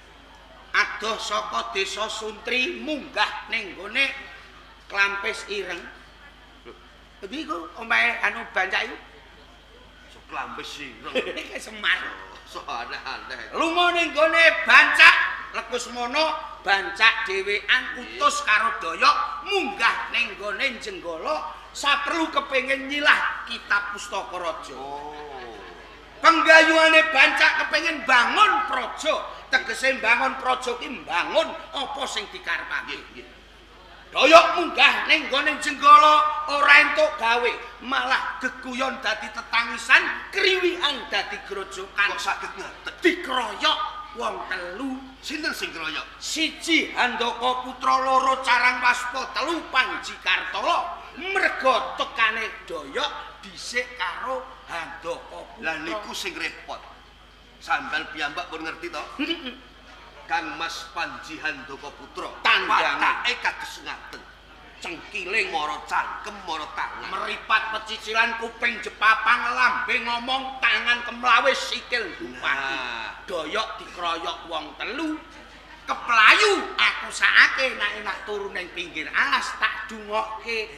Adoh saka desa Suntri munggah ning gone Klampis Ireng. Endi iku omahe anu Bancak iku? So Klampis Ireng. Kayak Semar. So aneh-aneh. Lunga ning gone Bancak, Lekusmono Bancak dhewean utus karo Doyok munggah ning gone Jenggala saperlu kepengin nyilah kitab pustaka raja. Oh. Penggayuhane Bancak kepengin bangun praja, tegese bangun praja ki mbangun apa sing dikarepake. Doyok munggah ning gone Jenggala ora entuk gawe, malah geguyon dadi tetangisan, kriwikan dadi grojokan. Kok saged ngaten? Dikroyok wong telu. Sinten sing kroyok? Siji Handaka Putra, loro Carang Waspa, telu Panji Kartala. Merga tekane Doyok dhisik karo Handaka Putra. Lah niku sing repot. Sampeyan piyambak pun ngerti to? Kang Mas Panji Handaka Putra Tandhange. watake kados ngaten. Cengkiling Mara cangkem, mara tangan. Meripat pecicilan kuping jepapang lambe ngomong tangan kemlawe sikil ndupati. Nah. Doyok dikroyok wong telu. Keplayu aku saake nek enak turu ning pinggir alas tak dungokke.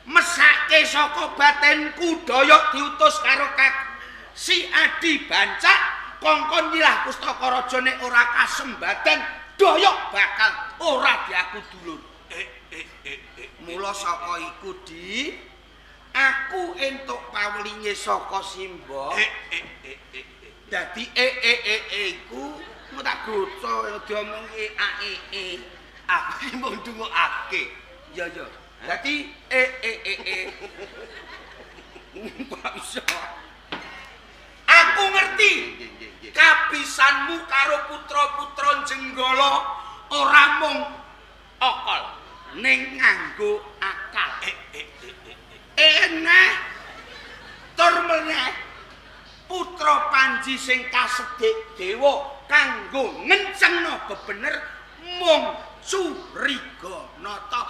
Mesake saka batinku Doyok diutus karo Kak Si Adi Bancak kongkon nyilah pustaka raja nek ora kasembadan Doyok bakal ora diaku dulur. Mula saka iku Di, aku entuk pawelinge saka Simba. Dadi iku mau tak goco diomong e a e e. Aku iki mung ndungokake. Ya ya. Dadi e e e e. Kok iso? Aku ngerti. Kapisanmu karo putra-putra Jenggala ora mung okol ning nganggo akal. Eneh tur meneh putra Panji sing kasedhik dewa kanggo ngencengno bebener mung curiga nata.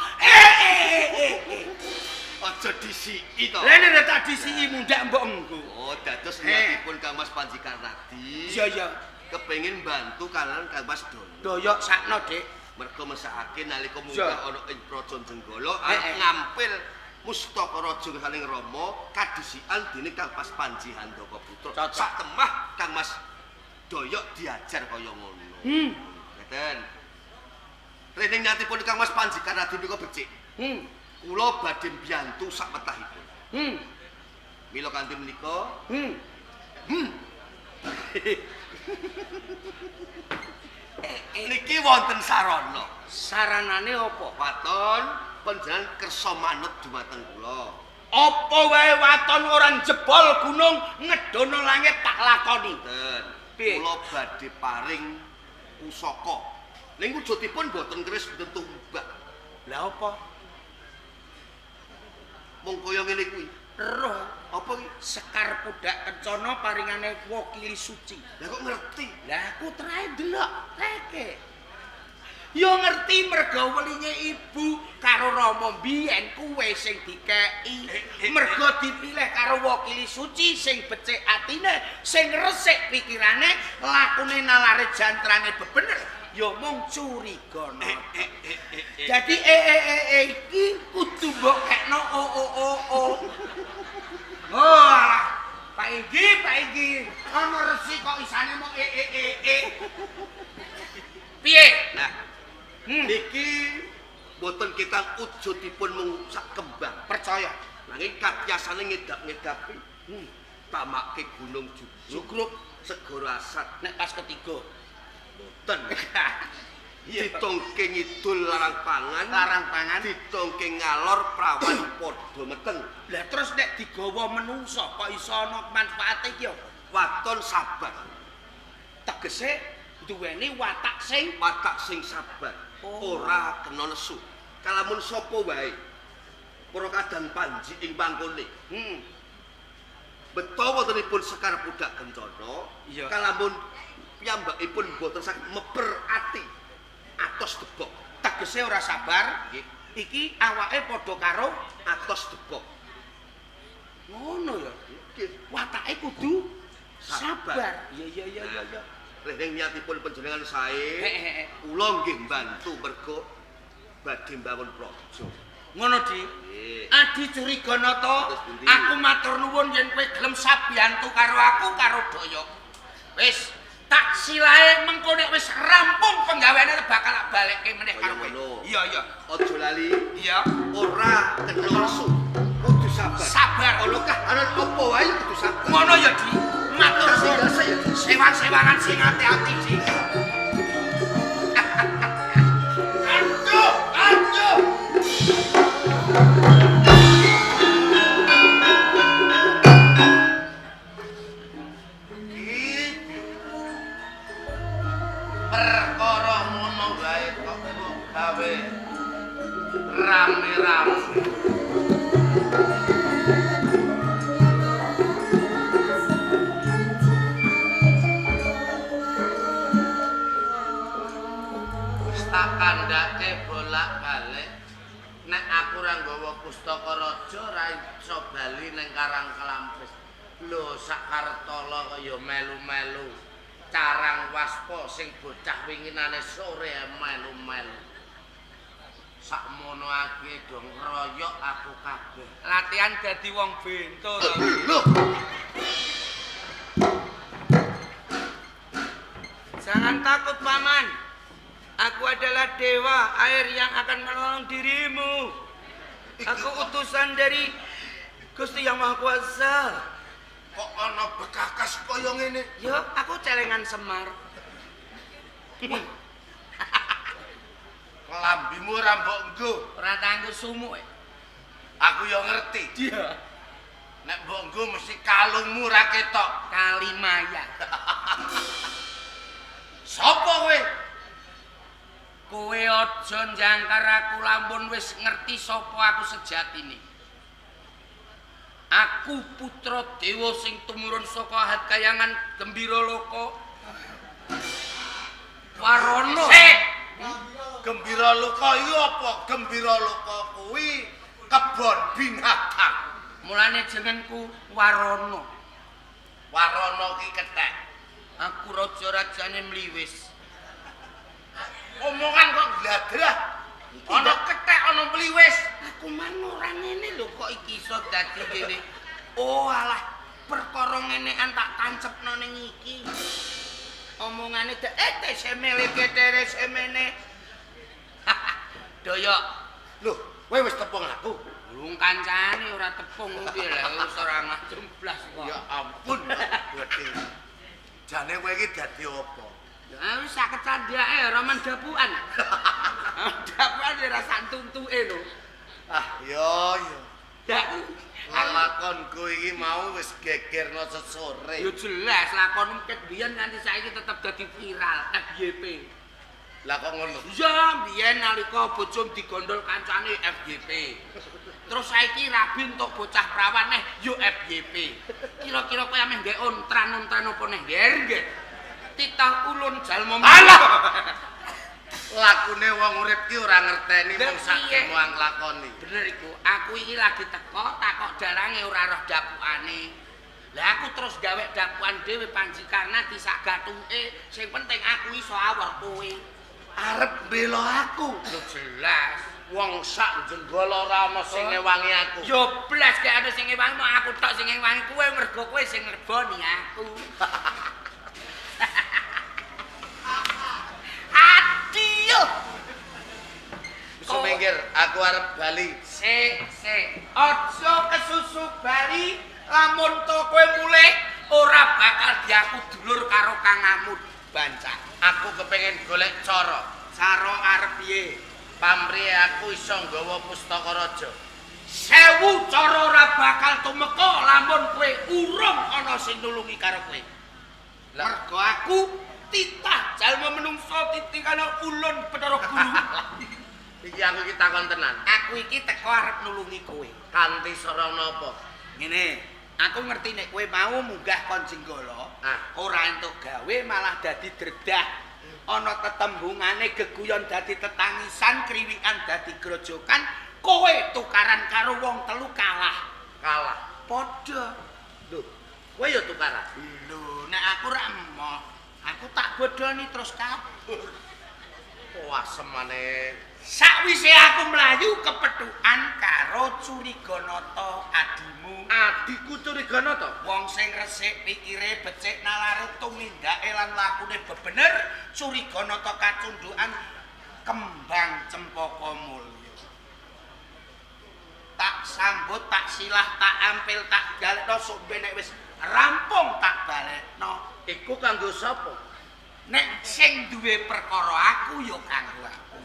Aja disiki to. Lah nek tak disiki mundhak mbok engko. Oh, dados niatipun Kang Mas Panji Karnadi. Iya iya. Kepengin bantu kalian Kang Mas Doyok. Doyok sakno, Dik. Mergo mesakake nalika munggah ana ing Praja Jenggala arep ngampil mustaka raja saling Rama kadhisikan dening Kang Mas Panji Handaka Putra. Sak temah Kang Mas Doyok diajar kaya ngono. Ngeten. Rene niatipun Kang Mas Panji Karnadi menika becik. Kula badhe mbiyantu sak wetahipun. Mila kanthi menika. Niki wonten sarana. Saranane apa? Waton panjenengan kersa manut dumateng kula. Apa wae waton ora jebol gunung ngedono langit tak lakoni. Mboten. Kula badhe paring pusaka. Ning wujudipun boten keris boten tumbak. Lah apa? Mung kaya ngene kuwi. Roh apa iki? Sekar Pudak Kencana paringane Wakili Suci. Lah kok ngerti? Lah aku trae delok reke. Yo ngerti merga welinge ibu karo Rama mbiyen kuwe sing dikeki. Merga dipilih karo Wakili Suci sing becik atine, sing resik pikirane, lakune nalare jantrane bebener, ya mung curiga. Dadi iki kudu mbok kekno o o o o. Oh alah, Pak Inggi, Pak Inggi, ana resi kok isane mung e e e e. Piye? Nah, niki mboten ketang wujudipun mung sak kembang. Percaya. Nanging katyasane ngedap-ngedapi. Tamake Gunung Jugruk Segara Asat nek pas ketiga. Mboten. Ditongke ngidul larang pangan, larang pangan, ditongke ngalor prawan padha meteng. Lah terus nek digawa menungsa kok iso ana manfaate iki apa? Waton sabar. Tegese duweni watak sing sabar. Ora kena nesu. Kalamun sapa wae para kadang Panji ing pangkone. Beto wontenipun Sekar Pudak Kencana, kalamun piyambakipun boten saged meper ati atos debok. Tegese ora sabar. Nggih. Iki awake padha karo atos debok. Ngono ya. Nggih. Watake kudu sabar. Iya iya iya iya. Rene niatipun panjenengan sae. Kula nggih mbantu mergo badhe mbangun praja. Ngono Di. Adi curiga nata, aku matur nuwun yen kowe gelem sabiyantu karo aku karo Doyok. Wis tak silae mengko nek wis rampung penggaweane bakal tak balekke meneh karo kowe. Iya iya. Aja lali. Iya. Ora kena nesu. Kudu sabar. Sabar. Ana kahanan apa wae kudu sabar. Ngono ya Di. Matur suwun. Sewang-sewangan sing ati-ati Di. Aduh, aduh. Perkara ngono wae kok mbok gawe rame-rame. iso bali ning Karang Klampis. Lho sak Kartala kok ya melu-melu. Carang Waspa sing bocah winginane sore melu-melu. Sakmono akeh do ngroyok aku kabeh. Latihan dadi wong bento to. Lho, Jangan takut paman. Aku adalah dewa air yang akan menolong dirimu. Aku utusan dari Gusti Yang Maha Kuasa. Kok ana bekakas kaya ngene? Yo, aku celengan Semar. Kelambimu ora mbok nggo. Ora tanggo sumuk. Aku ya ngerti. Iya. Nek mbok nggo mesti kalungmu ora ketok. Kalimaya. Sopo kowe? Kowe aja njangkar aku lamun wis ngerti sapa aku sejatine. Aku putra dewa sing tumurun saka Ahad Kayangan Gembira Loka. Warana. Sik. Gembira Loka iku apa? Gembira Loka kuwi kebon binatang. Mulane jenengku Warana. Warana ki kethek. Aku raja rajane Mliwis. Omongan kok gladrah. Ana kethek ana mliwis. Aku mang ora ngene lho kok iki iso dadi ngene. Oh alah, perkara ngenekan tak tancepno ning iki. Omongane semele ketere semene. Doyok. Lho, kowe wis tepung aku. Urung kancane ora tepung piye lha wis ora ngacung blas kok. Ya ampun, gedhe. Jane kowe iki dadi apa? Ya wis sak kecandhake ora men dapukan. Dapukan ora sak tuntuke lho. Ah, yo yo. Ya Lakonku iki mau wis gegerno sesore. Ya jelas lakonmu ket biyen nganti saiki tetep dadi viral FYP. Lah kok ngono? Iya, biyen nalika bojom digondol kancane FYP. Terus saiki rabi entuk bocah prawan neh yo FYP. Kira-kira kowe ameh nggae ontran-ontran apa neh, Nger? Nggih. Titah ulun jalma. Alah. Lakune wong urip ki ora ngerteni mung sak gemuang lakoni. Bener iku. Aku iki lagi teko takok dalange ora roh dapukane. Lah aku terus gawe dapukan dhewe Panji Karna disak gathuke. Sing penting aku iso awor kowe. Arep mbela aku. Lho jelas. Wong sak Jenggala ora ana sing ngewangi aku. Yo blas gak ana sing ngewangi, mok aku tok sing ngewangi kowe mergo kowe sing ngleboni aku. Adio. Wis minggir, aku arep bali. Sik, sik. Aja kesusu bali lamun to kowe mulih ora bakal diaku dulur karo Kang Amud Bancak. Aku kepengin golek cara. Cara arep piye? Pamrih aku iso nggawa pustaka raja. 1000 cara ora bakal tumeka lamun kowe urung ana sing nulungi karo kowe. Mergo aku titah jalma menungso titikana ulun Bathara Guru. Iki aku iki takon tenan. Aku iki teko arep nulungi kowe. Kanthi sarana apa? Ngene, aku ngerti nek kowe mau munggah kon Jenggala, ora entuk gawe malah dadi dredah. Ana tetembungane geguyon dadi tetangisan, kriwikan dadi grojokan, kowe tukaran karo wong telu kalah. Kalah. Padha. Lho, kowe ya tukaran. Lho, nek aku ora emoh, aku tak bodoni terus kabur. Wah, semane. Sakwise aku mlayu kepethukan karo Curiganata adimu. Adiku Curiganata? Wong sing resik pikire becik nalare tumindake lan lakune bebener, Curiganata kacundhukan kembang cempaka mulya. Tak sambut, tak silah, tak ampil, tak galekno sok ben nek wis rampung tak balekno. Iku kanggo sapa? Nek sing duwe perkara aku ya kanggo aku.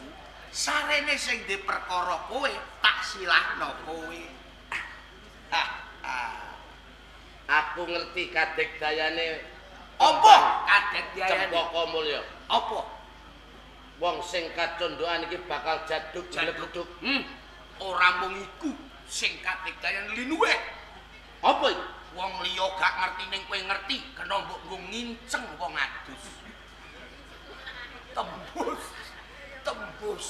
Sarene sing duwe perkara kowe tak silahno kowe. Aku ngerti kadek dayane. Apa kadek dayane? Cempaka Mulya. Apa? Wong sing kacundhukan iki bakal jaduk jlegeduk. Ora mung iku sing kadek dayane linuwih. Apa iki? Wong liya gak ngerti ning kowe ngerti, kena mbok nggo nginceng wong adus. Tembus. Tembus.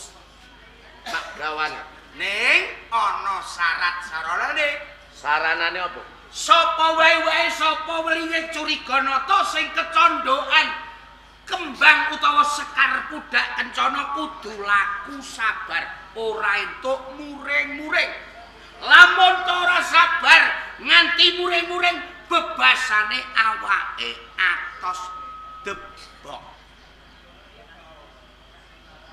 Tak gawan. Ning ana syarat saralane. Saranane apa? Sapa wae-wae sapa welinge curiga nata sing kecondokan kembang utawa sekar pudak kencana kudu laku sabar, ora entuk muring-muring. Lamun ta ora sabar nganti muring-muring bebasane awake atos debok.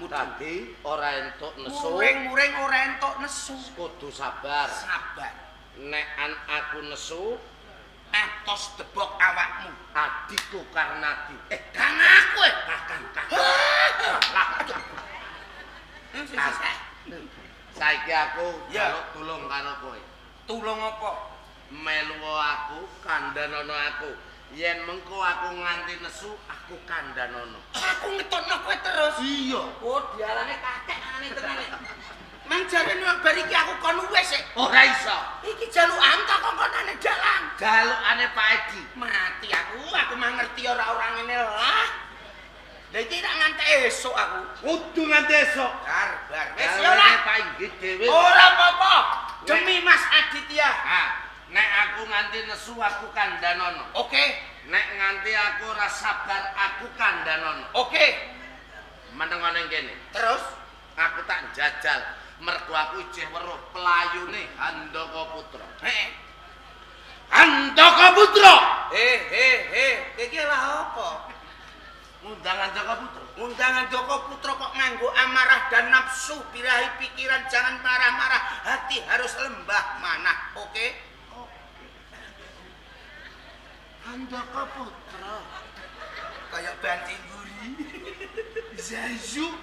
Dadi ora entuk nesu. Muring-muring ora entuk nesu. Kudu sabar. Sabar. Nek an aku nesu atos debok awakmu. Adikku Karnadi. Kang aku Kakang. Saiki aku njaluk tulung karo kowe. Tulung apa? Melu aku, kandhanono aku. Yen mengko aku nganti nesu, aku kandhanono. Aku ngetokno kowe terus. Iya. Oh, diarane kakek anane tenane. Mang jarene bar iki aku kon wis. Ora iso. Iki jalukan ta kongkonane dalang. Jalukane Pak Edi. Mati aku mah ngerti ora-ora ngene lah. Lah iki tak nganti esuk aku. Kudu nganti esuk. Bar. Wis yo lah. Pak Inggih dhewe. Ora apa-apa. Demi Mas Aditya. Ha, nek aku nganti nesu aku kandhanono. Oke. Nek nganti aku ora sabar aku kandhanono. Oke. Meneng ning kene. Terus aku tak njajal mergo aku isih weruh pelayune Handaka Putra. Heeh. Handaka Putra. Iki lah apa? Ngundang Handaka Putra. Ngundang Handaka Putra kok nganggo amarah dan nafsu, birahi pikiran, jangan marah-marah, hati harus lembah manah. Oke? Oke. Handaka Putra kayak banting guri. Zazu.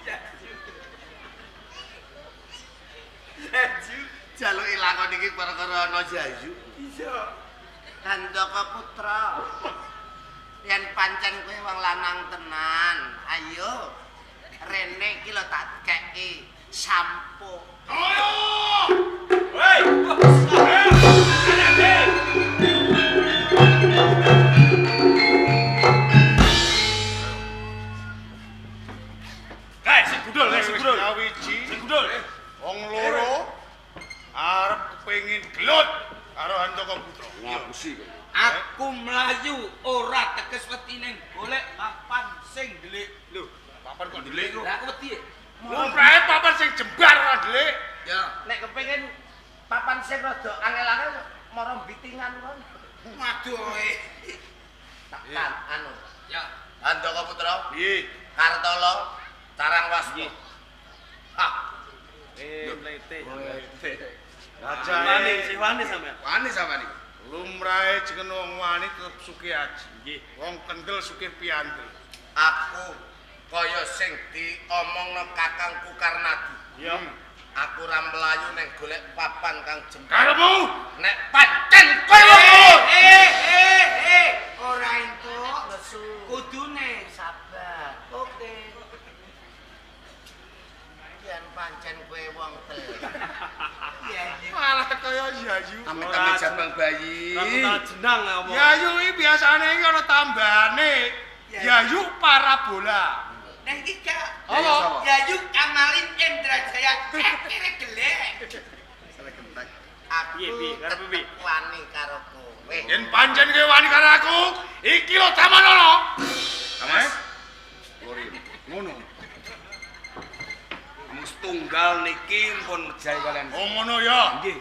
Zazu. Jaluke lakon iki perkara ana Zazu. Iya. Handaka Putra. Yen pancen kowe wong lanang tenan, ayo rene iki lho tak keki sampo. Ayo! Hei! Kae sing gudul, kae sing gudul. Sing gudul. Wong loro arep kepengin gelut karo Handaka Putra. Ngapusi kowe. Aku mlayu ora teges wedi ning golek papan sing ndelik. Lho, papan kok ndelik kok? Lah aku wedi. Lumrahe papan sing jembar ora ndelik. Ya, nek kepengin papan sing rada angel-angel mara bitingan kon. Waduh. Tak kan anu. Ya. Handaka Putra. Piye? Kartolo Carang Waspa. Ah. Mlete. Wani, sing wani sampean. Wani sampean iki. Lumrahe jeneng wong wani tetep sugih aji. Nggih. Wong kendel sugih piandel. Aku kaya sing diomongno kakangku Karnadi. Iya. Aku ora mlayu ning golek papan kang jembar. Karepmu? Nek pancen kowe wong Ora entuk nesu. Kudune sabar. Oke. Yen pancen kowe wong telu. Malah kaya Yayu. Amit-amit jambang bayi. Aku jenang ngomong. Yayu iki biasane iki ana tambahane. Yayu parabola. Nang iki gak. Apa? Yayu Kamalin Indrajaya kere gelek. Salah gentek. Aku Piye, piye, karepe piye? tetep wani karo kowe. Yen pancen kowe wani karo aku, iki lho tamanono. Mas. Lori. Ngono. Namung setunggal niki pun mejahi kalian. Oh ngono ya. Nggih.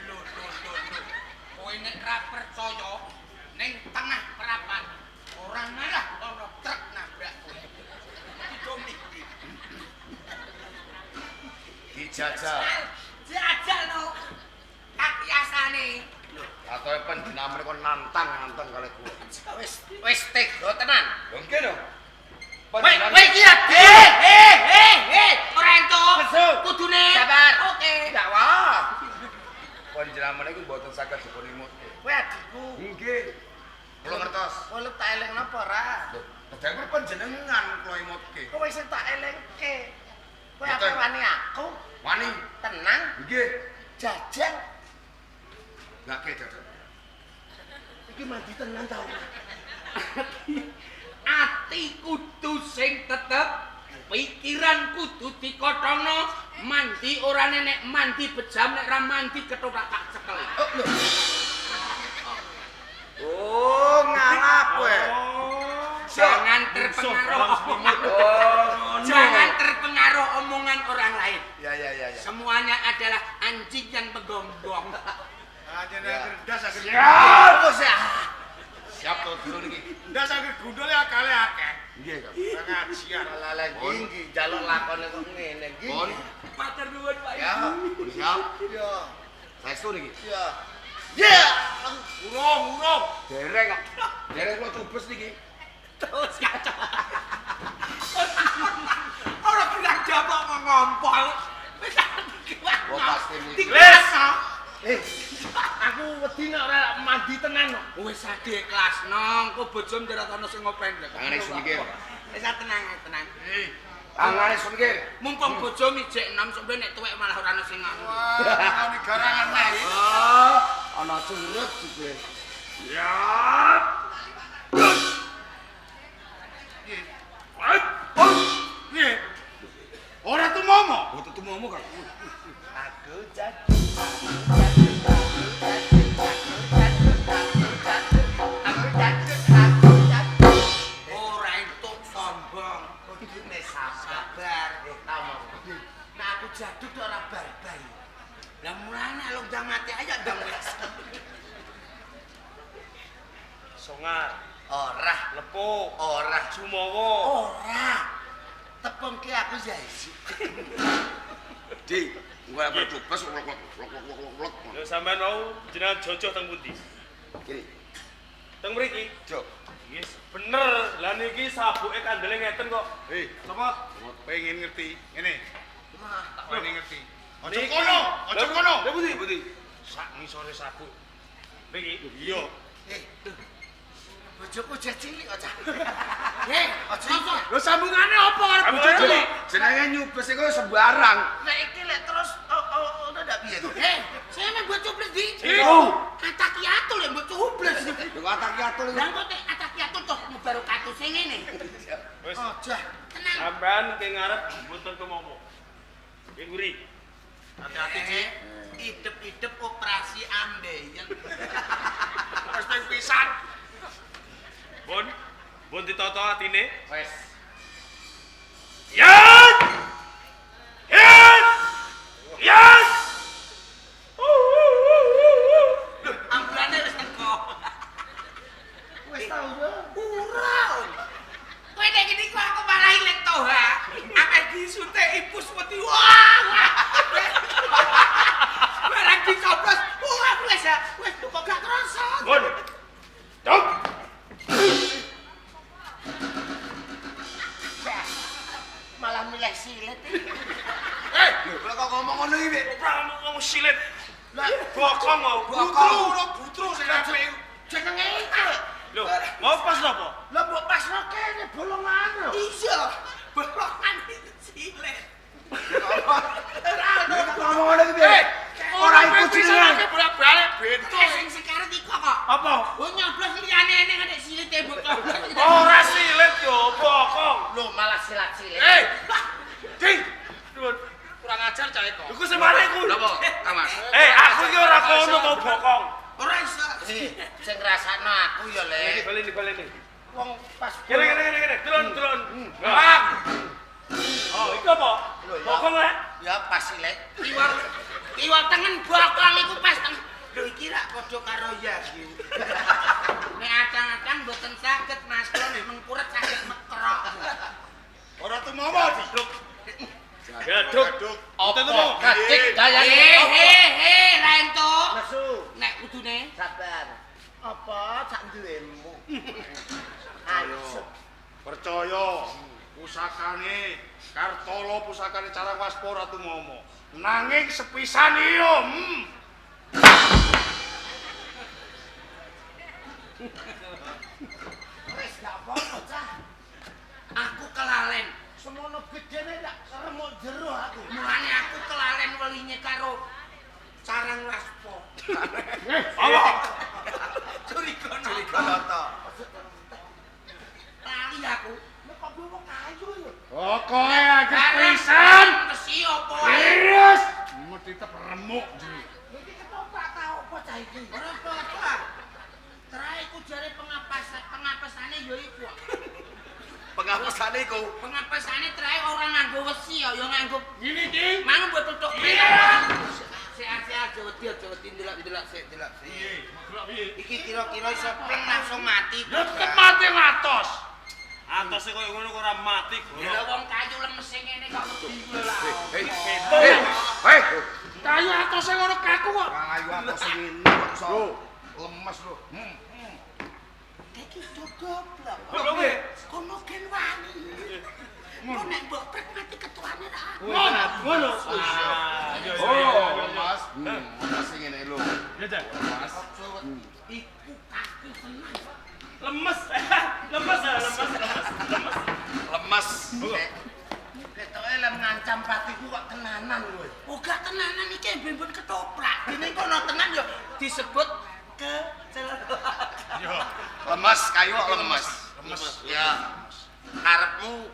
Lho. Kowe nek ra percaya ning tengah perapan ora ngarah ana truk nabrak kowe. Didomi. Dijajal. Jajal no. Kakiasane. Atoe panjenengan kon nantang-nantang kalih kula. Wis tega tenan. Lho nggih lho. Kowe kowe iki ya, Ora entuk. Nesu. Kudune Sabar. Oke. Enggak wah. Panjenengan niku mboten saged dipun imutke. Kowe adikku. Nggih. Kula ngertos. Kowe lu tak eling napa ora? Lho, padahal panjenengan kula imutke. Kowe sing tak elingke. Kowe Mboten. ape wani aku? Wani. Tenang, Nggih. jajal. Gak jajal. Iki mandi tenan ta ora? Ati kudu sing tetep, pikiran kudu dikotongno, Mandi ora nek mandi bejam nek ra mandi ketoprak tak cekel. Oh, lho. Oh, ngalap kowe. Jangan terpengaruh omongan. Jangan terpengaruh omongan orang lain. Ya ya ya ya. Semuanya adalah anjing yang menggonggong. Ndas akhir. Siap to dulu niki. Ndas akhir gundul ya akale akeh. Nggih, Kang. Pengajian. Lha nggih njaluk lakone kok ngene iki. Pun. Matur nuwun Pak. Ya. Siap. Ya. Saestu niki. Ya. Ya. Urung, urung. Dereng kok. Dereng kula cubes niki. Terus kacau. Ora kena jablok ngompol. Wis Wah, pasti niki. Les. Aku wedi nek ora mandi tenan kok. Wis ade kelas nong, engko bojo nderat ana sing ngopen. Tangane sumikir. Wis tenang, tenang. Tangane sumikir. Mumpung bojo mijik enom sampe nek tuwek malah ora ana sing nganu. Wah, ini garangan neh. Oh, ana surut juga. Ya. Piye? Ora tumomo. Ora tumomo, Kang. Aku jadi ora entuk sombong. Kudune sabar omong. Nek aku jaduk ora barbar. Lah mulane lho ndang mati ayo ndang wis. Songar, Ora, Lepo, ora, Jumawa. ora. Tepungke aku Zaisi. Di, ora bercubes lok lok lok lok lok. Lho sampean wau jenengan jojoh teng pundi? Kiri. Teng mriki. Jok. Yes, bener. Lah niki sabuke kandele ngeten kok. Hei, Sapa? pengen ngerti. Ngene. Tak pengen ngerti. Aja Niki. kono, aja kono. Lha pundi? Pundi? Sak ngisore sabuk. Mriki. Iya. Bojoku jeh cilik kok, Cah. Hei, aja. Lho sambungane apa karo bojo cilik? Jenenge nyubes iku sembarang. Nek iki lek terus ngono ndak piye to? Hei, saya main buat coblos di. Oh. Atakiatul yang buat coblos. Lho atakiatul iku. Lah kok nek atakiatul toh baru katuse ngene. Wis. Aja. Tenang. Sampean ke ngarep mboten tumomo. Nggih nguri. Hati-hati, Cik. Idep-idep operasi ambeien. Wis ping pisan. Pun, pun ditata atine. Wes. Yes! Yes! Yes! Ambulane wis teko. Wis tau yo. Ora. Kowe nek ngene iku aku malah ilang to, ha. Akeh disuntik ipus wedi. Wah. Barang dicoblos, wah wis ya. Wis kok gak kerasa. Pun. Dok. Malah milih silet. Eh, Lho kok ngomong ngono iki, Wik? Ora ngomong silit. Lah, Bokong mau. butru ora butru sing apik iku. Jenenge iki. Lho, mau pas napa? Lah mbok pasno kene bolongan lho. Iya. Bolongan itu silet. Ora ono. Ngomong ngono iki piye? Ora iku jenengan. Bolak-balik bento. Sing sekarang iku kok. Apa? Oh nyoblos liyane eneng nek silite mbok coblos. Ora silit yo, bokong. Lho malah silat-silit. Eh, Ding, Nuwun. kurang ajar cah kok. Iku semare iku. Napa, Kang Mas? Eh, aku iki ora kono kok bokong. Ora iso. Sing ngrasakno aku ya, Lek. Baleni, baleni. Wong pas Kene kene kene kene, delon delon. Bang. Oh, iku apa? Bokong rek. Ya pas silet. Kiwa kiwa tengen bokong iku pas tengen. Lho iki rak padha karo ya iki. Nek acang-acang mboten saged Mas, kula nek mengkuret saged mekrok. Ora tumomo, Di. Gaduk. Apa Kadik dayane? He he he, ra entuk. Nesu. Nek kudune Sabar. Apa sak duwemu? Ayo. Percaya pusakane Kartolo pusakane Carang Waspa ora tumomo. Nanging sepisan iya. Wis gak apa-apa, Cah. Aku kelalen. Semono gedene ndak remuk jero aku. Mulane aku kelalen weline karo Carang Waspa. Apa? Curiga. Curiga to. Lali aku. Nek kok wong kayu ya. Pokoke aku pisan. Mesti Wesi apa ae? Beres. Mesti tetep remuk jero. Iki ketoprak ta apa cah iki? Ora apa-apa. Trae iku jare pengapasane ya iku. Pengapasane iku. Pengapasane trae ora nganggo wesi ya, ya nganggo Ngene iki. Mangu mbok tutuk. Sik sik aja wedi aja wedi ndelok-ndelok sik ndelok sik. Piye? Delok piye? Iki kira-kira iso pleng langsung mati. Ya tetep mati ngatos. Atose koyo ngono kok ora mati. Lha wong kayu lemes ngene kok wedi lho lah. Hei, hei. Kayu atose ngono kaku kok. Kayu atose ngene kok iso lemes lho. Iki do goblok. Goblok piye? Kono gen wani. Kok nek mbok prek mati ketuane ra. Ngono. Ngono. Oh, lemes. Lemes ngene lho. Ya, Cak. Lemes. Iku kaku tenan. Lemes. Lemes, lemes, lemes, lemes. Lemes. Ketoke lem ngancam patiku kok tenanan kowe. Oh, gak tenanan iki mbon ketoprak. Dene kono tenan ya disebut kecelakaan. Yo, Lemes kayu kok lemes. lemes. Ya. Karepmu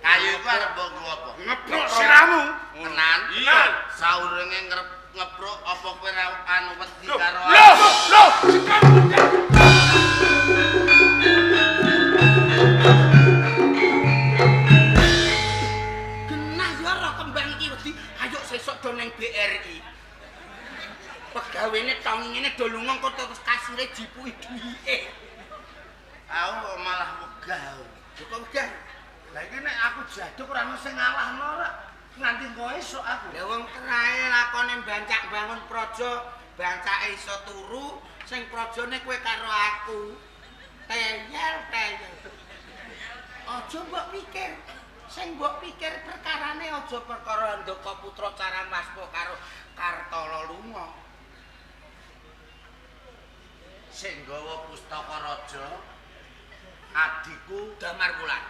kayu iku arep mbok nggo apa? Ngeprok siramu. Tenan. Iya. Saurunge ngeprok apa kowe ra anu wedi karo Loh, loh, sekarang Genah ya roh kembang iki wedi. Ayo sesuk do nang BRI. Pegawene tong ngene do lunga kok terus kasire jipuki duwike. Aku kok malah wegah. Lho kok wegah? Lah iki nek aku jaduk ora ono sing ngalahno ora. Nganti engko esuk aku. Lah wong trae lakone bancak bangun praja, bancake iso turu, sing prajane kowe karo aku. Teyel teyel. Aja mbok pikir. Sing mbok pikir perkarane aja perkara Handaka Putra Caramaspa karo Kartala lunga. Sing nggawa pustaka raja adikku Damar Wulan.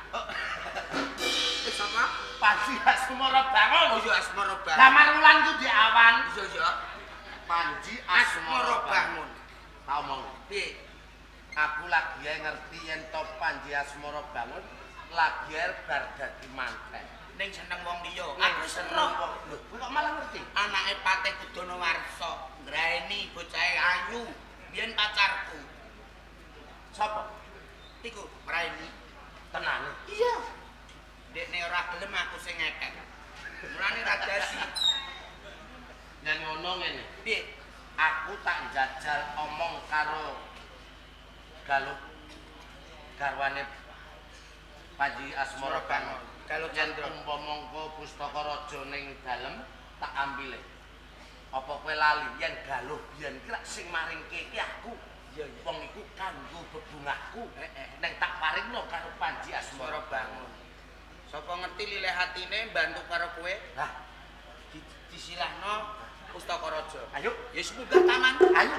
Wis apa? Panji Asmara Bangun. Oh iya Asmara Bangun. Damar Wulan ku di awan. Iya iya. Panji Asmara Bangun. Tak omong. Piye? Aku lagi ngerti yen to Panji Asmara Bangun lagi bar dadi manten. Ning seneng wong liya. Aku seneng seroh. wong. Lho, kowe kok malah ngerti? Anake Patih Kudana Warsa, ngraeni bocahe ayu, biyen pacarku. Sapa? Iku ngraeni. Tenane. Iya. Dekne ora gelem aku sing ngekek. Mulane ra dadi. Yen ngono ngene. Piye? Aku tak njajal omong karo Galuh garwane Panji Asmara Bangun. Galuh Yen Chandra. umpama engko pustaka raja ning dalem tak ambile. Apa kowe lali yen Galuh biyen ki lak sing maringke ki aku. Iya iya. Wong iku kanggo bebungahku. Heeh. Neng tak paringno karo Panji Asmara Asmara Bangun. Sapa ngerti lilih hatine bantu karo kowe? Lah, Disilahno pustaka raja. ayo, Ya wis munggah taman. ayo.